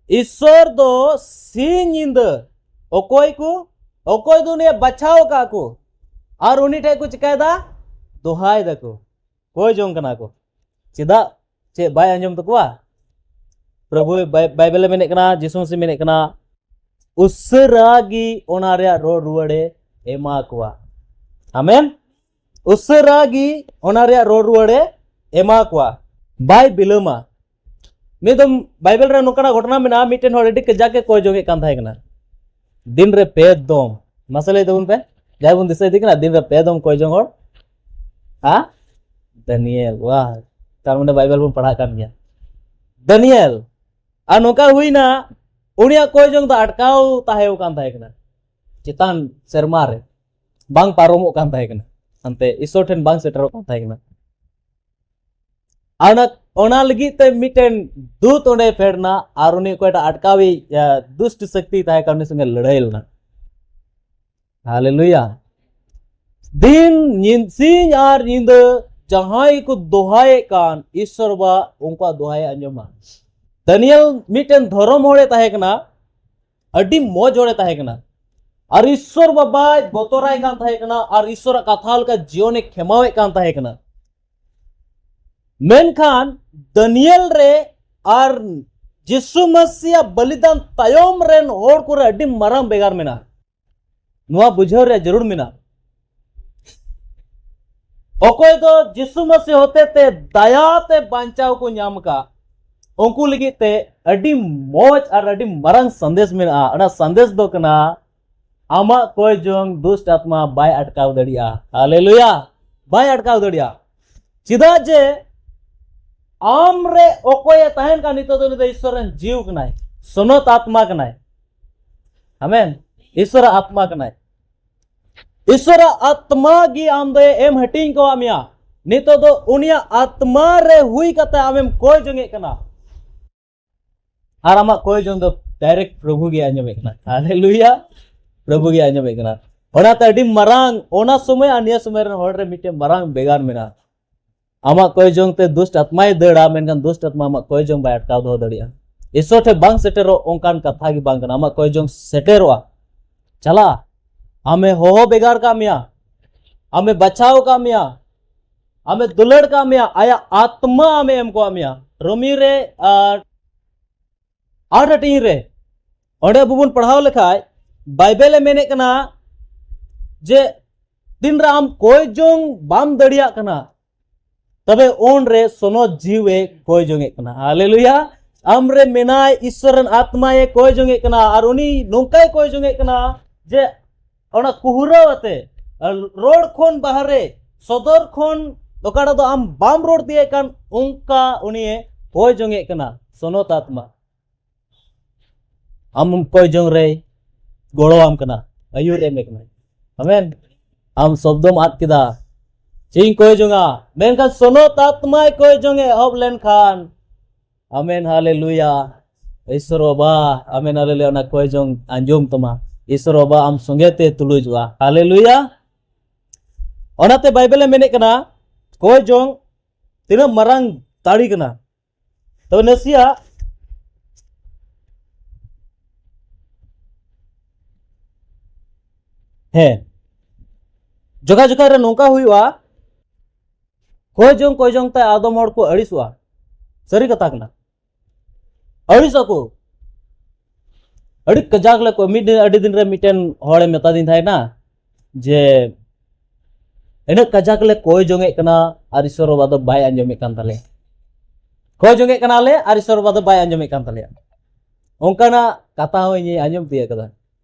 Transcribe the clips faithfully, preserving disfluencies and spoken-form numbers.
ᱤᱥᱥᱚᱨ ᱫᱚ ᱥᱤᱧ ᱧᱤᱫᱟᱹ ᱚᱠᱚᱭ ᱠᱚ, ᱚᱠᱚᱭ ᱫᱚ ᱩᱱᱤᱭᱮ ᱵᱟᱪᱷᱟᱣ ᱟᱠᱟᱫ ᱠᱚ, ᱟᱨ ᱩᱱᱤ ᱴᱷᱮᱱ ᱠᱚ ᱪᱤᱠᱟᱭᱮᱫᱟ? ᱫᱚᱦᱟᱭ ᱫᱟᱠᱚ, ᱠᱚᱭ ᱡᱚᱝ ᱠᱟᱱᱟ ᱠᱚ᱾ ᱪᱮᱫᱟᱜ? ᱪᱮᱫ ᱵᱟᱭ ᱟᱸᱡᱚᱢ ᱛᱟᱠᱚᱣᱟ? ᱯᱨᱚᱵᱷᱩ ᱵᱟᱭ-, ᱵᱟᱭᱵᱮᱞᱮ ᱢᱮᱱᱮᱫ ᱠᱟᱱᱟ, ᱡᱤᱥᱩ ᱢᱟᱥᱤ ᱢᱮᱱᱮᱫ ᱠᱟᱱᱟ, ᱩᱥᱟᱹᱨᱟ ᱜᱮ ᱚᱱᱟ ᱨᱮᱭᱟᱜ ᱨᱚᱲ ᱨᱩᱣᱟᱹᱲᱮ ᱮᱢᱟ ᱠᱚᱣᱟ᱾ ᱟᱢᱮᱱ᱾ ᱩᱥᱟᱹᱨᱟ ᱜᱮ ᱚᱱᱟ ᱨᱮᱭᱟᱜ ᱨᱚᱲ ᱨᱩᱣᱟᱹᱲᱮ ᱮᱢᱟ ᱠᱚᱣᱟ, ᱵᱟᱭ ᱵᱤᱞᱚᱢᱟ᱾ ᱢᱤᱫ ᱫᱚᱢ ᱵᱟᱭᱵᱮᱞ ᱨᱮ ᱱᱚᱝᱠᱟᱱᱟᱜ ᱜᱷᱚᱴᱚᱱᱟ ᱢᱮᱱᱟᱜᱼᱟ, ᱢᱤᱫᱴᱮᱱ ᱦᱚᱲ ᱟᱹᱰᱤ ᱠᱟᱡᱟᱠ ᱮ ᱠᱚᱭ ᱡᱚᱝ ᱮᱫ ᱠᱟᱱ ᱛᱟᱦᱮᱸ ᱠᱟᱱᱟ ᱫᱤᱱ ᱨᱮ ᱯᱮ ᱫᱚᱢ᱾ ᱢᱟᱥᱮ ᱞᱟᱹᱭ ᱛᱟᱵᱚᱱ ᱯᱮ, ᱡᱟᱦᱟᱸᱭ ᱵᱚᱱ ᱫᱤᱥᱟᱹᱭᱮᱫᱮ ᱠᱟᱱᱟ ᱫᱤᱱ ᱨᱮ ᱯᱮ ᱫᱚᱢ ᱠᱚᱭ ᱡᱚᱝ ᱦᱚᱲ? ᱦᱟ? ᱫᱟᱱᱤᱭᱮᱞ᱾ ᱣᱟᱦ, ᱛᱟᱨ ᱢᱟᱱᱮ ᱵᱟᱭᱵᱮᱞ ᱵᱚᱱ ᱯᱟᱲᱦᱟᱜ ᱠᱟᱱ ᱜᱮᱭᱟ᱾ ᱫᱟᱱᱤᱭᱮᱞ᱾ ᱟᱨ ᱱᱚᱝᱠᱟ ᱦᱩᱭᱱᱟ, ᱩᱱᱤᱭᱟᱜ ᱠᱚᱭ ᱡᱚᱝ ᱫᱚ ᱟᱴᱠᱟᱣ ᱛᱟᱦᱮᱸ ᱠᱟᱱ ᱛᱟᱦᱮᱸ ᱠᱟᱱᱟ ᱪᱮᱛᱟᱱ ᱥᱮᱨᱢᱟ ᱨᱮ, ᱵᱟᱝ ᱯᱟᱨᱚᱢᱚᱜ ᱠᱟᱱ ᱛᱟᱦᱮᱸ ᱠᱟᱱᱟ, ᱦᱟᱱᱛᱮ ᱤᱥᱥᱚᱨ ᱴᱷᱮᱱ ᱵᱟᱝ ᱥᱮᱴᱮᱨᱚᱜ ᱠᱟᱱ ᱛᱟᱦᱮᱸ ᱠᱟᱱᱟ᱾ ᱟᱨ ᱚᱱᱟ, ᱚᱱᱟ ᱞᱟᱹᱜᱤᱫ ᱛᱮ ᱢᱤᱫᱴᱮᱱ ᱫᱩᱛ ᱚᱸᱰᱮ ᱯᱷᱮᱰ ᱮᱱᱟ ᱟᱨ ᱩᱱᱤ ᱚᱠᱚᱭᱴᱟᱜ ᱟᱴᱠᱟᱣᱤᱡ, ᱟ, ᱫᱩᱥᱴ ᱥᱚᱠᱛᱤ ᱛᱟᱦᱮᱸ ᱠᱟᱱᱟ, ᱩᱱᱤ ᱥᱚᱸᱜᱮ ᱞᱟᱹᱲᱦᱟᱹᱭ ᱞᱮᱱᱟ᱾ ᱦᱟᱞᱮᱞᱩᱭᱟ᱾ ᱫᱤᱱ ᱧᱤ-, ᱥᱤᱧ ᱟᱨ ᱧᱤᱫᱟᱹ ᱡᱟᱦᱟᱸᱭ ᱠᱚ ᱫᱚᱦᱟᱭᱮᱫ ᱠᱟᱱ, ᱤᱥᱥᱚᱨ ᱵᱟ ᱩᱱᱠᱩᱣᱟᱜ ᱫᱚᱦᱟᱭ ᱟᱸᱡᱚᱢᱟ᱾ ᱫᱟᱱᱤᱭᱮᱞ ᱢᱤᱫᱴᱮᱱ ᱫᱷᱚᱨᱚᱢ ᱦᱚᱲᱮ ᱛᱟᱦᱮᱸ ᱠᱟᱱᱟ, ᱟᱹᱰᱤ ᱢᱚᱡᱽ ᱦᱚᱲᱮ ᱛᱟᱦᱮᱸ ᱠᱟᱱᱟ, ᱟᱨ ᱤᱥᱥᱚᱨ ᱵᱟᱵᱟᱭ ᱵᱚᱛᱚᱨᱟᱭ ᱠᱟᱱ ᱛᱟᱦᱮᱸ ᱠᱟᱱᱟ, ᱟᱨ ᱤᱥᱥᱚᱨᱟᱜ ᱠᱟᱛᱷᱟ ᱞᱮᱠᱟ ᱡᱤᱭᱚᱱᱮ ᱠᱷᱮᱢᱟᱣᱮᱫ ᱠᱟᱱ ᱛᱟᱦᱮᱸ ᱠᱟᱱᱟ᱾ ᱢᱮᱱᱠᱷᱟᱱ ᱫᱟᱱᱤᱭᱮᱞ ᱨᱮ ᱟᱨ ᱡᱤᱥᱩ ᱢᱟᱥᱤᱭᱟᱜ ᱵᱚᱞᱤᱫᱟᱱ ᱛᱟᱭᱚᱢ ᱨᱮᱱ ᱦᱚᱲ ᱠᱚᱨᱮ ᱟᱹᱰᱤ ᱢᱟᱨᱟᱝ ᱵᱷᱮᱜᱟᱨ ᱢᱮᱱᱟᱜᱼᱟ᱾ ᱱᱚᱣᱟ ᱵᱩᱡᱷᱟᱹᱣ ᱨᱮᱭᱟᱜ ᱡᱟᱹᱨᱩᱲ ᱢᱮᱱᱟᱜᱼᱟ᱾ ᱚᱠᱚᱭ ᱫᱚ ᱡᱤᱥᱩ ᱢᱟᱥᱤ ᱦᱚᱛᱮᱛᱮ ᱫᱟᱭᱟ ᱛᱮ ᱵᱟᱧᱪᱟᱣ ᱠᱚ ᱧᱟᱢ ᱟᱠᱟᱫ, ᱩᱱᱠᱩ ᱞᱟᱹᱜᱤᱫ ᱛᱮ ᱟᱹᱰᱤ ᱢᱚᱡᱽ ᱟᱨ ᱟᱹᱰᱤ ᱢᱟᱨᱟᱝ ᱥᱟᱸᱫᱮᱥ ᱢᱮᱱᱟᱜᱼᱟ᱾ ᱚᱱᱟ ᱥᱟᱸᱫᱮᱥ ᱫᱚ ᱠᱟᱱᱟ, ᱟᱢᱟᱜ ᱠᱚᱭ ᱡᱚᱝ ᱫᱩᱥᱴ ᱟᱛᱢᱟ ᱵᱟᱭ ᱟᱴᱠᱟᱣ ᱫᱟᱲᱮᱭᱟᱜᱼᱟ᱾ ᱦᱟᱞᱮᱞᱩᱭᱟ! ᱵᱟᱭ ᱟᱴᱠᱟᱣ ᱫᱟᱲᱮᱭᱟᱜᱼᱟ᱾ ᱪᱮᱫᱟᱜ ᱡᱮ ᱟᱢ ᱨᱮ ᱚᱠᱚᱭᱮ ᱛᱟᱦᱮᱱ ᱠᱟᱱ, ᱱᱤᱛᱚᱜ ᱫᱚ ᱩᱱᱤ ᱫᱚ ᱤᱥᱥᱚᱨ ᱨᱮᱱ ᱡᱤᱣ ᱠᱟᱱᱟᱭ, ᱥᱚᱱᱚᱛ ᱟᱛᱢᱟ ᱠᱟᱱᱟᱭ᱾ ᱟᱢᱮᱱ᱾ ᱤᱥᱥᱚᱨᱟᱜ ᱟᱛᱢᱟ ᱠᱟᱱᱟᱭ᱾ ᱤᱥᱥᱚᱨᱟᱜ ᱟᱛᱢᱟ ᱜᱮ ᱟᱢ ᱫᱚᱭ ᱮᱢ ᱦᱟᱹᱴᱤᱧ ᱠᱟᱣᱟᱫ ᱢᱮᱭᱟ᱾ ᱱᱤᱛᱚᱜ ᱫᱚ ᱩᱱᱤᱭᱟᱜ ᱟᱛᱢᱟ ᱨᱮ ᱦᱩᱭ ᱠᱟᱛᱮ ᱟᱢᱮᱢ ᱠᱚᱭ ᱡᱚᱝᱮᱫ ᱠᱟᱱᱟ᱾ ᱟᱨ ᱟᱢᱟᱜ ᱠᱚᱭ ᱡᱚᱝ ᱫᱚ ᱰᱟᱭᱨᱮᱠᱴ ᱯᱨᱚᱵᱷᱩ ᱜᱮ ᱟᱸᱡᱚᱢᱮᱫ ᱠᱟᱱᱟ᱾ ᱦᱟᱞᱮᱞᱩᱭᱟ! ᱯᱨᱚᱵᱷᱩ ᱜᱮ ᱟᱸᱡᱚᱢᱮᱫ ᱠᱟᱱᱟ᱾ ᱚᱱᱟᱛᱮ ᱟᱹᱰᱤ ᱢᱟᱨᱟᱝ, ᱚᱱᱟ ᱥᱚᱢᱚᱭ ᱟᱨ ᱱᱤᱭᱟᱹ ᱥᱚᱢᱚᱭ ᱨᱮᱱ ᱦᱚᱲ ᱨᱮ ᱢᱤᱫᱴᱮᱱ ᱢᱟᱨᱟᱝ ᱵᱷᱮᱜᱟᱨ ᱢᱮᱱᱟᱜᱼᱟ᱾ ᱟᱢᱟᱜ ᱠᱚᱭ ᱡᱚᱝ ᱛᱮ ᱫᱩᱥᱴ ᱟᱛᱢᱟᱭ ᱫᱟᱹᱲᱟ, ᱢᱮᱱᱠᱷᱟᱱ ᱫᱩᱥᱴ ᱟᱛᱢᱟ ᱟᱢᱟᱜ ᱠᱚᱭ ᱡᱚᱝ ᱵᱟᱭ ᱟᱴᱠᱟᱣ ᱫᱚᱦᱚ ᱫᱟᱲᱮᱭᱟᱜᱼᱟ᱾ ᱤᱥᱚᱨ ᱴᱷᱮᱱ ᱵᱟᱝ ᱥᱮᱴᱮᱨᱚᱜ ᱚᱱᱠᱟᱱ ᱠᱟᱛᱷᱟ ᱜᱮ ᱵᱟᱝ ᱠᱟᱱᱟ᱾ ᱟᱢᱟᱜ ᱠᱚᱭ ᱡᱚᱝ ᱥᱮᱴᱮᱨᱚᱜᱼᱟ, ᱪᱟᱞᱟᱜᱼᱟ᱾ ᱟᱢᱮ ᱦᱚᱦᱚ ᱵᱷᱮᱜᱟᱨ ᱠᱟᱜ ᱢᱮᱭᱟ, ᱟᱢᱮ ᱵᱟᱪᱷᱟᱣ ᱠᱟᱜ ᱢᱮᱭᱟ, ᱟᱢᱮ ᱫᱩᱞᱟᱹᱲ ᱠᱟᱜ ᱢᱮᱭᱟ, ᱟᱭᱟᱜ ᱟᱛᱢᱟ ᱟᱢᱮ ᱮᱢ ᱠᱟᱜ ᱢᱮᱭᱟ᱾ ᱨᱳᱢᱤ ᱨᱮ ᱟᱨ ᱟᱴ ᱦᱟᱹᱴᱤᱧ ᱨᱮ, ᱚᱸᱰᱮ ᱟᱵᱚ ᱵᱚᱱ ᱯᱟᱲᱦᱟᱣ ᱞᱮᱠᱷᱟᱡ, ᱵᱟᱭᱵᱮᱞ ᱮ ᱢᱮᱱᱮᱫ ᱠᱟᱱᱟ ᱡᱮ ᱛᱤᱱᱨᱮ ᱟᱢ ᱠᱚᱭ ᱡᱚᱝ ᱵᱟᱢ ᱫᱟᱲᱮᱭᱟᱜ ᱠᱟᱱᱟ, ᱛᱚᱵᱮ ᱩᱱᱨᱮ ᱥᱚᱱᱚᱛ ᱡᱤᱣᱤ ᱮ ᱠᱚᱭ ᱡᱚᱝ ᱮᱫ ᱠᱟᱱᱟ᱾ ᱦᱟᱞᱮᱞᱩᱭᱟ! ᱟᱢᱨᱮ ᱢᱮᱱᱟᱭ ᱤᱥᱥᱚᱨ ᱨᱮᱱ ᱟᱛᱢᱟᱭᱮ ᱠᱚᱭ ᱡᱚᱝ ᱮᱫ ᱠᱟᱱᱟ, ᱟᱨ ᱩᱱᱤ ᱱᱚᱝᱠᱟᱭ ᱠᱚᱭ ᱡᱚᱝ ᱮᱫ ᱠᱟᱱᱟ ᱡᱮ ᱚᱱᱟ ᱠᱩᱦᱨᱟᱹ ᱟᱛᱮ, ᱨᱚᱲ ᱠᱷᱚᱱ ᱵᱟᱦᱨᱮ, ᱥᱚᱫᱚᱨ ᱠᱷᱚᱱ ᱚᱠᱟᱴᱟᱜ ᱫᱚ ᱟᱢ ᱵᱟᱢ ᱨᱚᱲ ᱛᱤᱭᱟᱹᱜ ᱠᱟᱱ, ᱚᱱᱠᱟ ᱩᱱᱤᱭᱮ ᱠᱚᱭ ᱡᱚᱝ ᱮᱫ ᱠᱟᱱᱟ᱾ ᱥᱚᱱᱚᱛ ᱟᱛᱢᱟ ᱟᱢ ᱠᱚᱭ ᱡᱚᱝ ᱨᱮᱭ ᱜᱚᱲᱚᱣᱟᱢ ᱠᱟᱱᱟ, ᱟᱹᱭᱩᱨ ᱮᱢᱮ ᱠᱟᱱᱟ᱾ ᱟᱢᱮᱱ᱾ ᱟᱢ ᱥᱚᱵᱫᱚᱢ ᱟᱫ ᱠᱮᱫᱟ, ᱪᱮᱫ ᱤᱧ ᱠᱚᱭ ᱡᱚᱝᱟ? ᱢᱮᱱᱠᱷᱟᱱ ᱥᱚᱱᱚᱛ ᱟᱛᱢᱟᱭ ᱠᱚᱭ ᱡᱚᱝ ᱮ ᱮᱦᱚᱵ ᱞᱮᱱᱠᱷᱟᱱ, ᱟᱢᱮᱱ, ᱦᱟᱞᱮᱞᱩᱭᱟ, ᱤᱥᱚᱨ ᱵᱟᱵᱟ, ᱟᱢᱮᱱ, ᱦᱟᱞᱮᱞᱩᱭᱟ, ᱚᱱᱟ ᱠᱚᱭ ᱡᱚᱝ ᱟᱸᱡᱚᱢ ᱛᱟᱢᱟ᱾ ᱤᱥᱚᱨ ᱵᱟᱵᱟ ᱟᱢ ᱥᱚᱸᱜᱮ ᱛᱮ ᱛᱩᱞᱩᱡᱚᱜᱼᱟ᱾ ᱦᱟᱞᱮᱞᱩᱭᱟ! ᱚᱱᱟᱛᱮ ᱵᱟᱭᱵᱮᱞ ᱮ ᱢᱮᱱᱮᱫ ᱠᱟᱱᱟ, ᱠᱚᱭ ᱡᱚᱝ ᱛᱤᱱᱟᱹᱜ ᱢᱟᱨᱟᱝ ᱫᱟᱲᱮ ᱠᱟᱱᱟ᱾ ᱛᱚᱵᱮ ᱱᱟᱥᱮᱭᱟᱜ, ᱦᱮᱸ, ᱡᱚᱠᱷᱟ ᱡᱚᱠᱷᱟ ᱨᱮ ᱱᱚᱝᱠᱟ ᱦᱩᱭᱩᱜᱼᱟ, ᱠᱚᱭ ᱡᱚᱝ ᱠᱚᱭ ᱡᱚᱝ ᱛᱮ ᱟᱫᱚᱢ ᱦᱚᱲ ᱠᱚ ᱟᱹᱲᱤᱥᱚᱜᱼᱟ᱾ ᱥᱟᱹᱨᱤ ᱠᱟᱛᱷᱟ ᱠᱟᱱᱟ, ᱟᱹᱲᱤᱥᱚᱜ ᱟᱠᱚ᱾ ᱟᱹᱰᱤ ᱠᱟᱡᱟᱠ ᱞᱮ ᱠᱚ-, ᱢᱤᱫ ᱫᱤᱱ, ᱟᱹᱰᱤ ᱫᱤᱱ ᱨᱮ ᱢᱤᱫᱴᱮᱱ ᱦᱚᱲᱮ ᱢᱮᱛᱟ ᱫᱤᱧ ᱛᱟᱦᱮᱱᱟ ᱡᱮ, ᱤᱱᱟᱹᱜ ᱠᱟᱡᱟᱠ ᱞᱮ ᱠᱚᱭ ᱡᱚᱝ ᱮᱫ ᱠᱟᱱᱟ ᱟᱨ ᱤᱥᱚᱨ ᱵᱟᱵᱟ ᱫᱚ ᱵᱟᱭ ᱟᱸᱡᱚᱢᱮᱫ ᱠᱟᱱ ᱛᱟᱞᱮᱭᱟ᱾ ᱠᱚᱭ ᱡᱚᱝ ᱮᱫ ᱠᱟᱱᱟᱞᱮ ᱟᱨ ᱤᱥᱚᱨ ᱵᱟᱵᱟ ᱫᱚ ᱵᱟᱭ ᱟᱸᱡᱚᱢᱮᱫ ᱠᱟᱱ ᱛᱟᱞᱮᱭᱟ᱾ ᱚᱱᱠᱟᱱᱟᱜ ᱠᱟᱛᱷᱟ ᱦᱚᱸ ᱤᱧᱤᱧ ᱟᱸᱡᱚᱢ ᱛᱤᱭᱳᱜ ᱠᱟᱫᱟ᱾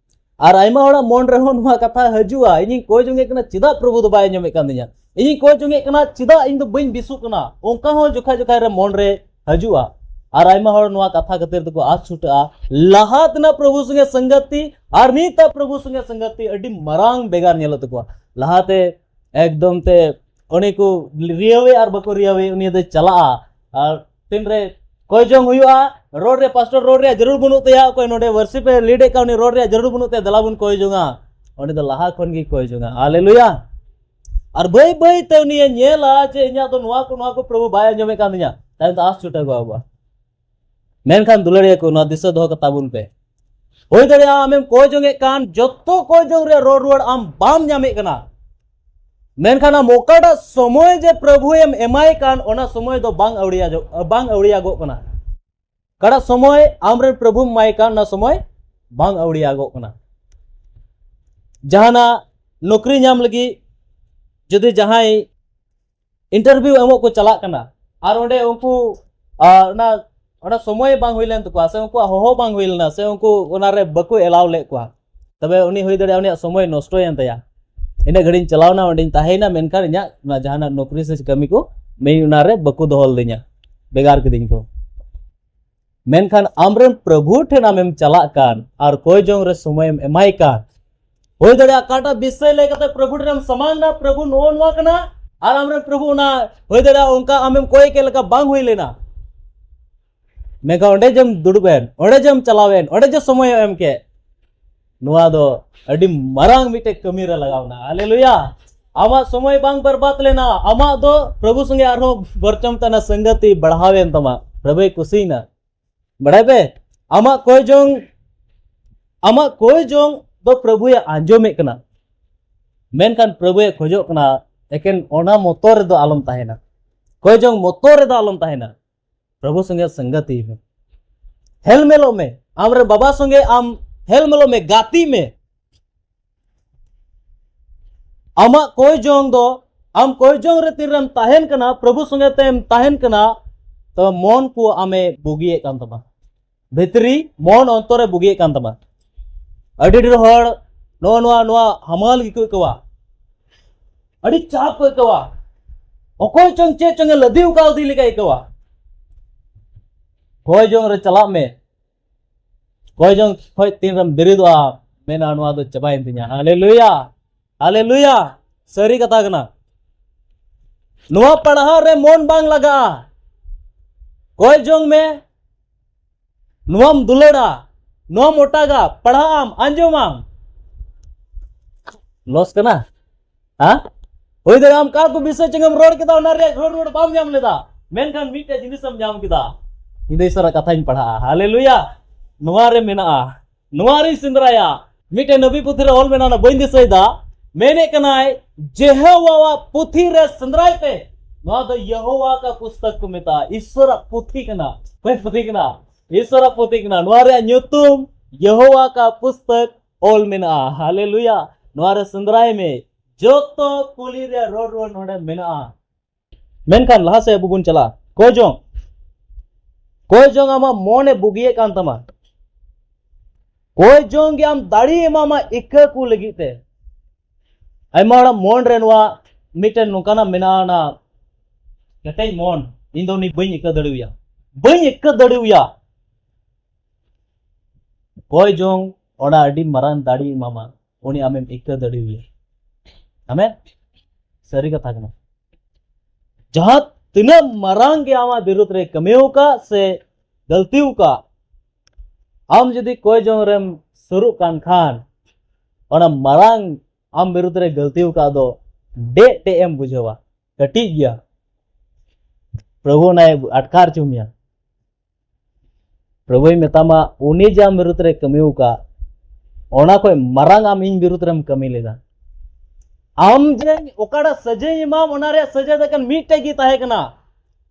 ᱟᱨ ᱟᱭᱢᱟ ᱦᱚᱲᱟᱜ ᱢᱚᱱ ᱨᱮᱦᱚᱸ ᱱᱚᱣᱟ ᱠᱟᱛᱷᱟ ᱦᱤᱡᱩᱜᱼᱟ, ᱤᱧᱤᱧ ᱠᱚᱭ ᱡᱚᱝ ᱮᱫ ᱠᱟᱱᱟ, ᱪᱮᱫᱟᱜ ᱯᱨᱚᱵᱷᱩ ᱫᱚ ᱵᱟᱭ ᱟᱸᱡᱚᱢᱮᱫ ᱠᱟᱱ ᱛᱤᱧᱟ? ᱤᱧᱤᱧ ᱠᱚᱭ ᱡᱚᱝ ᱮᱫ ᱠᱟᱱᱟ, ᱪᱮᱫᱟᱜ ᱤᱧ ᱫᱚ ᱵᱟᱹᱧ ᱵᱮᱥᱚᱜ ᱠᱟᱱᱟ? ᱚᱱᱠᱟ ᱦᱚᱸ ᱡᱚᱠᱷᱟ ᱡᱚᱠᱷᱟ ᱨᱮ ᱢᱚᱱ ᱨᱮ ᱦᱤᱡᱩᱜᱼᱟ᱾ ᱟᱨ ᱟᱭᱢᱟ ᱦᱚᱲ ᱱᱚᱣᱟ ᱠᱟᱛᱷᱟ ᱠᱷᱟᱹᱛᱤᱨ ᱛᱮᱠᱚ ᱟᱥ ᱪᱷᱩᱴᱟᱹᱜᱼᱟ᱾ ᱞᱟᱦᱟ ᱛᱮᱱᱟᱜ ᱯᱨᱚᱵᱷᱩ ᱥᱚᱸᱜᱮ ᱥᱚᱝᱜᱟᱛᱤ ᱟᱨ ᱱᱤᱛᱟᱜ ᱯᱨᱚᱵᱷᱩ ᱥᱚᱸᱜᱮ ᱥᱚᱝᱜᱟᱛᱤ ᱟᱹᱰᱤ ᱢᱟᱨᱟᱝ ᱵᱷᱮᱜᱟᱨ ᱧᱮᱞᱚᱜ ᱛᱟᱠᱚᱣᱟ᱾ ᱞᱟᱦᱟᱛᱮ ᱮᱠᱫᱚᱢ ᱛᱮ ᱩᱱᱤ ᱠᱚ ᱨᱤᱭᱟᱹᱣᱮ ᱟᱨ ᱵᱟᱠᱚ ᱨᱤᱭᱟᱹᱣᱮ, ᱩᱱᱤ ᱫᱚᱭ ᱪᱟᱞᱟᱜᱼᱟ᱾ ᱟᱨ ᱛᱤᱱᱨᱮ ᱠᱚᱭ ᱡᱚᱝ ᱦᱩᱭᱩᱜᱼᱟ, ᱨᱚᱲ ᱨᱮ ᱯᱟᱥᱴᱚᱨ ᱨᱚᱲ ᱨᱮᱭᱟᱜ ᱡᱟᱹᱨᱩᱲ ᱵᱟᱹᱱᱩᱜ ᱛᱟᱭᱟ, ᱚᱠᱚᱭ ᱱᱚᱰᱮ ᱣᱟᱨᱥᱤᱯ ᱮ ᱞᱤᱰ ᱮᱫ ᱠᱟᱱ ᱩᱱᱤ ᱨᱚᱲ ᱨᱮᱭᱟᱜ ᱡᱟᱹᱨᱩᱲ ᱵᱟᱹᱱᱩᱜ ᱛᱟᱭᱟ, ᱫᱮᱞᱟ ᱵᱚᱱ ᱠᱚᱭ ᱡᱚᱝᱟ, ᱩᱱᱤ ᱫᱚ ᱞᱟᱦᱟ ᱠᱷᱚᱱ ᱜᱮ ᱠᱚᱭ ᱡᱚᱝᱟ᱾ ᱦᱟᱞᱮᱞᱩᱭᱟ! ᱟᱨ ᱵᱟᱹᱭ ᱵᱟᱹᱭ ᱛᱮ ᱩᱱᱤᱭᱮ ᱧᱮᱞᱟ ᱡᱮ ᱤᱧᱟᱹᱜ ᱫᱚ ᱱᱚᱣᱟ ᱠᱚ, ᱱᱚᱣᱟ ᱠᱚ ᱯᱨᱚᱵᱷᱩ ᱵᱟᱭ ᱟᱸᱡᱚᱢᱮᱫ ᱠᱟᱱ ᱛᱤᱧᱟ, ᱛᱟᱭᱚᱢ ᱛᱮ ᱟᱥ ᱪᱷᱩᱴᱟᱹᱣ ᱠᱚᱜᱼᱟ ᱟᱵᱚᱣᱟᱜ᱾ ᱢᱮᱱᱠᱷᱟᱱ ᱫᱩᱞᱟᱹᱲᱤᱭᱟᱹ ᱠᱚ, ᱱᱚᱣᱟ ᱫᱤᱥᱟᱹ ᱫᱚᱦᱚ ᱠᱟᱛᱟ ᱵᱚᱱ ᱯᱮ᱾ ᱦᱩᱭ ᱫᱟᱲᱮᱭᱟᱜᱼᱟ ᱟᱢᱮᱢ ᱠᱚᱭ ᱡᱚᱝ ᱮᱫ ᱠᱟᱱ ᱡᱚᱛᱚ ᱠᱚᱭ ᱡᱚᱝ ᱨᱮᱭᱟᱜ ᱨᱚᱲ ᱨᱩᱣᱟᱹᱲ ᱟᱢ ᱵᱟᱢ ᱧᱟᱢᱮᱫ ᱠᱟᱱᱟ, ᱢᱮᱱᱠᱷᱟᱱ ᱟᱢ ᱚᱠᱟᱴᱟᱜ ᱥᱚᱢᱚᱭ ᱡᱮ ᱯᱨᱚᱵᱷᱩᱭᱮᱢ ᱮᱢᱟᱭ ᱠᱟᱱ, ᱚᱱᱟ ᱥᱚᱢᱚᱭ ᱫᱚ ᱵᱟᱝ ᱟᱹᱣᱲᱤᱭᱟ ᱵᱟᱝ ᱟᱹᱣᱲᱤᱭᱟᱜᱚᱜ ᱠᱟᱱᱟ᱾ ᱚᱠᱟᱴᱟᱜ ᱥᱚᱢᱚᱭ ᱟᱢᱨᱮᱱ ᱯᱨᱚᱵᱷᱩᱢ ᱮᱢᱟᱭ ᱠᱟᱱ, ᱚᱱᱟ ᱥᱚᱢᱚᱭ ᱵᱟᱝ ᱟᱹᱣᱲᱤᱭᱟᱜᱚᱜ ᱠᱟᱱᱟ᱾ ᱡᱟᱦᱟᱱᱟᱜ ᱱᱚᱠᱨᱤ ᱧᱟᱢ ᱞᱟᱹᱜᱤᱫ ᱡᱩᱫᱤ ᱡᱟᱦᱟᱸᱭ ᱤᱱᱴᱟᱨᱵᱷᱤᱭᱩ ᱮᱢᱚᱜ ᱠᱚ ᱪᱟᱞᱟᱜ ᱠᱟᱱᱟ, ᱟᱨ ᱚᱸᱰᱮ ᱩᱱᱠᱩ, ᱟᱨ ᱚᱱᱟ ᱚᱱᱟ ᱥᱚᱢᱚᱭ ᱵᱟᱝ ᱦᱩᱭ ᱞᱮᱱ ᱛᱟᱠᱚᱣᱟ, ᱥᱮ ᱩᱱᱠᱩᱣᱟᱜ ᱦᱚᱦᱚ ᱵᱟᱝ ᱦᱩᱭ ᱞᱮᱱᱟ, ᱥᱮ ᱩᱱᱠᱩ ᱚᱱᱟᱨᱮ ᱵᱟᱠᱚ ᱮᱞᱟᱣ ᱞᱮᱫ ᱠᱚᱣᱟ, ᱛᱚᱵᱮ ᱩᱱᱤ ᱦᱩᱭ ᱫᱟᱲᱮᱭᱟᱜᱼᱟ ᱩᱱᱤᱭᱟᱜ ᱥᱚᱢᱚᱭ ᱱᱚᱥᱴᱚᱭᱮᱱ ᱛᱟᱭᱟ᱾ ᱤᱱᱟᱹᱜ ᱜᱷᱟᱹᱲᱤᱡ ᱤᱧ ᱪᱟᱞᱟᱣᱱᱟ, ᱚᱸᱰᱮᱧ ᱛᱟᱦᱮᱸᱭᱮᱱᱟ, ᱢᱮᱱᱠᱷᱟᱱ ᱤᱧᱟᱹᱜ ᱚᱱᱟ ᱡᱟᱦᱟᱱᱟᱜ ᱱᱚᱠᱨᱤ ᱥᱮ ᱠᱟᱹᱢᱤ ᱠᱚ ᱢᱤᱧ ᱚᱱᱟᱨᱮ ᱵᱟᱠᱚ ᱫᱚᱦᱚ ᱞᱤᱫᱤᱧᱟ, ᱵᱷᱮᱜᱟᱨ ᱠᱤᱫᱤᱧ ᱠᱚ᱾ ᱢᱮᱱᱠᱷᱟᱱ ᱟᱢᱨᱮᱱ ᱯᱨᱚᱵᱷᱩ ᱴᱷᱮᱱ ᱟᱢᱮᱢ ᱪᱟᱞᱟᱜ ᱠᱟᱱ ᱟᱨ ᱠᱚᱭ ᱡᱚᱝ ᱨᱮ ᱥᱚᱢᱚᱭᱮᱢ ᱮᱢᱟᱭ ᱠᱟᱱ, ᱦᱩᱭ ᱫᱟᱲᱮᱭᱟᱜᱼᱟ ᱚᱠᱟᱴᱟᱜ ᱵᱤᱥᱚᱭ ᱞᱟᱹᱭ ᱠᱟᱛᱮ ᱯᱨᱚᱵᱷᱩ ᱴᱷᱮᱱᱮᱢ ᱥᱟᱢᱟᱝ ᱮᱱᱟ, ᱯᱨᱚᱵᱷᱩ ᱱᱚᱜᱼᱚ ᱱᱚᱣᱟ ᱠᱟᱱᱟ, ᱟᱨ ᱟᱢᱨᱮᱱ ᱯᱨᱚᱵᱷᱩ ᱚᱱᱟ ᱦᱩᱭ ᱫᱟᱲᱮᱭᱟᱜᱼᱟ ᱚᱱᱠᱟ ᱟᱢᱮᱢ ᱠᱚᱭ ᱠᱮᱫ ᱞᱮᱠᱟ ᱵᱟᱝ ᱦᱩᱭ ᱞᱮᱱᱟ, ᱢᱮᱱᱠᱷᱟᱱ ᱚᱸᱰᱮ ᱡᱮᱢ ᱫᱩᱲᱩᱵ ᱮᱱ, ᱚᱸᱰᱮ ᱡᱮᱢ ᱪᱟᱞᱟᱣ ᱮᱱ, ᱚᱸᱰᱮ ᱡᱮ ᱥᱚᱢᱚᱭ ᱮᱢ ᱠᱮᱫ, ᱱᱚᱣᱟ ᱫᱚ ᱟᱹᱰᱤ ᱢᱟᱨᱟᱝ ᱢᱤᱫᱴᱮᱡ ᱠᱟᱹᱢᱤ ᱨᱮ ᱞᱟᱜᱟᱣ ᱮᱱᱟ᱾ ᱦᱟᱞᱮᱞᱩᱭᱟ! ᱟᱢᱟᱜ ᱥᱚᱢᱚᱭ ᱵᱟᱝ ᱵᱚᱨᱵᱟᱫ ᱞᱮᱱᱟ, ᱟᱢᱟᱜ ᱫᱚ ᱯᱨᱚᱵᱷᱩ ᱥᱚᱸᱜᱮ ᱟᱨᱦᱚᱸ ᱵᱚᱨᱪᱚᱢ ᱛᱟᱱᱟ ᱥᱚᱝᱜᱟᱛᱤ ᱵᱟᱲᱦᱟᱣᱮᱱ ᱛᱟᱢᱟ, ᱯᱨᱚᱵᱷᱩᱭ ᱠᱩᱥᱤᱭᱮᱱᱟ᱾ ᱵᱟᱲᱟᱭ ᱯᱮ, ᱟᱢᱟᱜ ᱠᱚᱭ ᱡᱚᱝ ᱟᱢᱟᱜ ᱠᱚᱭ ᱡᱚᱝ ᱫᱚ ᱯᱨᱚᱵᱷᱩᱭ ᱟᱸᱡᱚᱢᱮᱫ ᱠᱟᱱᱟ, ᱢᱮᱱᱠᱷᱟᱱ ᱯᱨᱚᱵᱷᱩᱭ ᱠᱷᱚᱡᱚᱜ ᱠᱟᱱᱟ ᱮᱠᱮᱱ ᱚᱱᱟ ᱢᱚᱛᱚ ᱨᱮᱫᱚ ᱟᱞᱚᱢ ᱛᱟᱦᱮᱱᱟ᱾ ᱠᱚᱭ ᱡᱚᱝ ᱢᱚᱛᱚ ᱨᱮᱫᱚ ᱟᱞᱚᱢ ᱛᱟᱦᱮᱱᱟ᱾ ᱯᱨᱚᱵᱷᱩ ᱥᱚᱸᱜᱮ ᱥᱚᱝᱜᱟᱛᱤ ᱢᱮ, ᱦᱮᱞ ᱢᱮᱞᱚᱜ ᱢᱮ, ᱟᱢᱨᱮᱱ ᱵᱟᱵᱟ ᱥᱚᱸᱜᱮ ᱟᱢ ᱦᱮᱞ ᱢᱮᱞᱚᱜ ᱢᱮ, ᱜᱟᱛᱮ ᱢᱮ᱾ ᱟᱢᱟᱜ ᱠᱚᱭ ᱡᱚᱝ ᱫᱚ, ᱟᱢ ᱠᱚᱭ ᱡᱚᱝ ᱨᱮ ᱛᱤᱱᱨᱮᱢ ᱛᱟᱦᱮᱱ ᱠᱟᱱᱟ, ᱯᱨᱚᱵᱷᱩ ᱥᱚᱸᱜᱮ ᱛᱮᱢ ᱛᱟᱦᱮᱱ ᱠᱟᱱᱟ, ᱛᱚ ᱢᱚᱱ ᱠᱚ ᱟᱢᱮ ᱵᱩᱜᱤᱭᱮᱫ ᱠᱟᱱ ᱛᱟᱢᱟ, ᱵᱷᱤᱛᱨᱤ ᱢᱚᱱ ᱚᱱᱛᱚᱨᱮ ᱵᱩᱜᱤᱭᱮᱫ ᱠᱟᱱ ᱛᱟᱢᱟ᱾ ᱟᱹᱰᱤ ᱰᱷᱮᱨ ᱦᱚᱲ ᱱᱚᱜᱼᱚ ᱱᱚᱣᱟ ᱱᱚᱣᱟ ᱦᱟᱢᱟᱞ ᱜᱮᱠᱚ ᱟᱹᱭᱠᱟᱹᱣᱟ, ᱟᱹᱰᱤ ᱪᱟᱯ ᱠᱚ ᱟᱹᱭᱠᱟᱹᱣᱟ, ᱚᱠᱚᱭ ᱪᱚᱝ ᱪᱮᱫ ᱪᱚᱝ ᱮ ᱞᱟᱫᱮ ᱟᱠᱟᱫᱤ ᱞᱮᱠᱟ ᱟᱹᱭᱠᱟᱹᱣᱟ᱾ ᱠᱚᱭ ᱡᱚᱝ ᱨᱮ ᱪᱟᱞᱟᱜ ᱢᱮ, ᱠᱚᱭ ᱡᱚᱝ ᱠᱷᱚᱡ ᱛᱤᱱᱨᱮᱢ ᱵᱮᱨᱮᱫᱚᱜᱼᱟ, ᱢᱮᱱᱟ ᱱᱚᱣᱟ ᱫᱚ ᱪᱟᱵᱟᱭᱮᱱ ᱛᱤᱧᱟ᱾ ᱦᱟᱞᱮᱞᱩᱭᱟ, ᱦᱟᱞᱮᱞᱩᱭᱟ, ᱥᱟᱹᱨᱤ ᱠᱟᱛᱷᱟ ᱠᱟᱱᱟ᱾ ᱱᱚᱣᱟ ᱯᱟᱲᱦᱟᱣ ᱨᱮ ᱢᱚᱱ ᱵᱟᱝ ᱞᱟᱜᱟᱜᱼᱟ᱾ ᱠᱚᱭ ᱡᱚᱝ ᱢᱮ, ᱱᱚᱣᱟᱢ ᱫᱩᱞᱟᱹᱲᱟ, ᱱᱚᱣᱟᱢ ᱚᱴᱟᱜᱟ, ᱯᱟᱲᱦᱟᱜ ᱟᱢ, ᱟᱸᱡᱚᱢᱟᱢ, ᱞᱚᱥ ᱠᱟᱱᱟ? ᱦᱮᱸ? ᱦᱩᱭ ᱫᱟᱲᱮᱭᱟᱜᱼᱟ ᱟᱢ ᱚᱠᱟ ᱠᱚ ᱵᱤᱥᱚᱭ ᱪᱚᱝ ᱮᱢ ᱨᱚᱲ ᱠᱮᱫᱟ, ᱚᱱᱟ ᱨᱮᱭᱟᱜ ᱨᱚᱲ ᱨᱩᱣᱟᱹᱲ ᱵᱟᱢ ᱧᱟᱢ ᱞᱮᱫᱟ, ᱢᱮᱱᱠᱷᱟᱱ ᱢᱤᱫᱴᱮᱡ ᱡᱤᱱᱤᱥ ᱮᱢ ᱧᱟᱢ ᱠᱮᱫᱟ, ᱤᱧ ᱫᱚ ᱤᱥᱚᱨᱟᱜ ᱠᱟᱛᱷᱟᱧ ᱯᱟᱲᱦᱟᱜᱼᱟ᱾ ᱦᱟᱞᱮᱞᱩᱭᱟ᱾ ᱱᱚᱣᱟ ᱨᱮ ᱢᱮᱱᱟᱜᱼᱟ, ᱱᱚᱣᱟ ᱨᱤᱧ ᱥᱮᱸᱫᱽᱨᱟᱭᱟ᱾ ᱢᱤᱫᱴᱮᱱ ᱱᱟᱵᱤ ᱯᱩᱛᱷᱤ ᱨᱮ ᱚᱞ ᱢᱮᱱᱟᱜᱼᱟ, ᱚᱱᱟ ᱵᱟᱹᱧ ᱫᱤᱥᱟᱹᱭᱮᱫᱟ᱾ ᱢᱮᱱᱮᱫ ᱠᱟᱱᱟᱭ, ᱡᱮᱦᱳᱣᱟᱣᱟᱜ ᱯᱩᱛᱷᱤ ᱨᱮ ᱥᱮᱸᱫᱽᱨᱟᱭ ᱯᱮ᱾ ᱱᱚᱣᱟ ᱫᱚ ᱭᱮᱦᱳᱣᱟ ᱠᱟ ᱯᱩᱥᱛᱚᱠ ᱠᱚ ᱢᱮᱛᱟᱜᱼᱟ᱾ ᱤᱥᱚᱨᱟᱜ ᱯᱩᱛᱷᱤ ᱠᱟᱱᱟ᱾ ᱚᱠᱚᱭ ᱯᱩᱛᱷᱤ ᱠᱟᱱᱟ? ᱤᱥᱚᱨᱟᱜ ᱯᱩᱛᱷᱤ ᱠᱟᱱᱟ᱾ ᱱᱚᱣᱟ ᱨᱮᱭᱟᱜ ᱧᱩᱛᱩᱢ ᱭᱮᱦᱳᱣᱟ ᱠᱟ ᱯᱩᱥᱛᱚᱠ ᱚᱞ ᱢᱮᱱᱟᱜᱼᱟ᱾ ᱦᱟᱞᱮᱞᱩᱭᱟ᱾ ᱱᱚᱣᱟ ᱨᱮ ᱥᱮᱸᱫᱽᱨᱟᱭ ᱢᱮ᱾ ᱡᱚᱛᱚ ᱠᱩᱞᱤ ᱨᱮᱭᱟᱜ ᱨᱚᱲ ᱨᱩᱣᱟᱹᱲ ᱱᱚᱰᱮ ᱢᱮᱱᱟᱜᱼᱟ᱾ ᱢᱮᱱᱠᱷᱟᱱ ᱞᱟᱦᱟ ᱥᱮᱫ ᱟᱵᱚ ᱵᱚᱱ ᱪᱟᱞᱟᱜᱼᱟ᱾ ᱠᱚᱭ ᱡᱚᱝ, ᱠᱚᱭ ᱡᱚᱝ ᱟᱢᱟᱜ ᱢᱚᱱᱮ ᱵᱩᱜᱤᱭᱮᱫ ᱠᱟᱱ ᱛᱟᱢᱟ᱾ ᱠᱚᱭ ᱡᱚᱝ ᱜᱮ ᱟᱢ ᱫᱟᱲᱮ ᱮᱢᱟᱢᱟ ᱤᱠᱟᱹ ᱠᱚ ᱞᱟᱹᱜᱤᱫ ᱛᱮ᱾ ᱟᱭᱢᱟ ᱦᱚᱲᱟᱜ ᱢᱚᱱ ᱨᱮ ᱱᱚᱣᱟ ᱢᱤᱫᱴᱮᱱ ᱱᱚᱝᱠᱟᱱᱟᱜ ᱢᱮᱱᱟᱜᱼᱟ, ᱚᱱᱟ ᱠᱮᱴᱮᱡ ᱢᱚᱱ, ᱤᱧ ᱫᱚ ᱩᱱᱤ ᱵᱟᱹᱧ ᱤᱠᱟᱹ ᱫᱟᱲᱮᱣᱟᱭᱟ, ᱵᱟᱹᱧ ᱤᱠᱟᱹ ᱫᱟᱲᱮᱣᱟᱭᱟ᱾ ᱠᱚᱭ ᱡᱚᱝ ᱚᱱᱟ ᱟᱹᱰᱤ ᱢᱟᱨᱟᱝ ᱫᱟᱲᱮ ᱮᱢᱟᱢᱟ, ᱩᱱᱤ ᱟᱢᱮᱢ ᱤᱠᱟᱹ ᱫᱟᱲᱮᱣᱟᱭᱟ᱾ ᱟᱢᱮ ᱥᱟᱹᱨᱤ ᱠᱟᱛᱷᱟ ᱠᱟᱱᱟ᱾ ᱡᱟᱦᱟᱸ ᱛᱤᱱᱟᱹᱜ ᱢᱟᱨᱟᱝ ᱜᱮ ᱟᱢᱟᱜ ᱵᱤᱨᱩᱫᱷ ᱨᱮ ᱠᱟᱹᱢᱤ ᱟᱠᱟᱫ ᱥᱮ ᱜᱟᱹᱞᱛᱤ ᱟᱠᱟᱫ, ᱟᱢ ᱡᱩᱫᱤ ᱠᱚᱭ ᱡᱚᱝ ᱨᱮᱢ ᱥᱩᱨᱩᱜ ᱠᱟᱱ ᱠᱷᱟᱱ, ᱚᱱᱟ ᱢᱟᱨᱟᱝ ᱟᱢ ᱵᱤᱨᱩᱫᱷ ᱨᱮ ᱜᱟᱹᱞᱛᱤ ᱟᱠᱟᱫ ᱫᱚ ᱰᱮᱡ ᱰᱮᱡ ᱮᱢ ᱵᱩᱡᱷᱟᱹᱣᱟ, ᱠᱟᱹᱴᱤᱡ ᱜᱮᱭᱟ᱾ ᱯᱨᱚᱵᱷᱩ ᱚᱱᱟᱭ ᱟᱴᱠᱟᱨ ᱦᱚᱪᱚ ᱢᱮᱭᱟ᱾ ᱯᱨᱚᱵᱷᱩᱭ ᱢᱮᱛᱟᱢᱟ, ᱩᱱᱤ ᱡᱮ ᱟᱢ ᱵᱤᱨᱩᱫᱷ ᱨᱮ ᱠᱟᱹᱢᱤ ᱟᱠᱟᱫ, ᱚᱱᱟ ᱠᱷᱚᱱ ᱢᱟᱨᱟᱝ ᱟᱢ ᱤᱧ ᱵᱤᱨᱩᱫᱷ ᱨᱮᱢ ᱠᱟᱹᱢᱤ ᱞᱮᱫᱟ᱾ ᱟᱢ ᱡᱮ ᱚᱠᱟᱴᱟᱜ ᱥᱟᱹᱡᱟᱹᱭ ᱮᱢᱟᱢ, ᱚᱱᱟ ᱨᱮᱭᱟᱜ ᱥᱟᱹᱡᱟᱹᱭ ᱫᱚ ᱮᱠᱮᱱ ᱢᱤᱫᱴᱮᱡ ᱜᱮ ᱛᱟᱦᱮᱸ ᱠᱟᱱᱟ᱾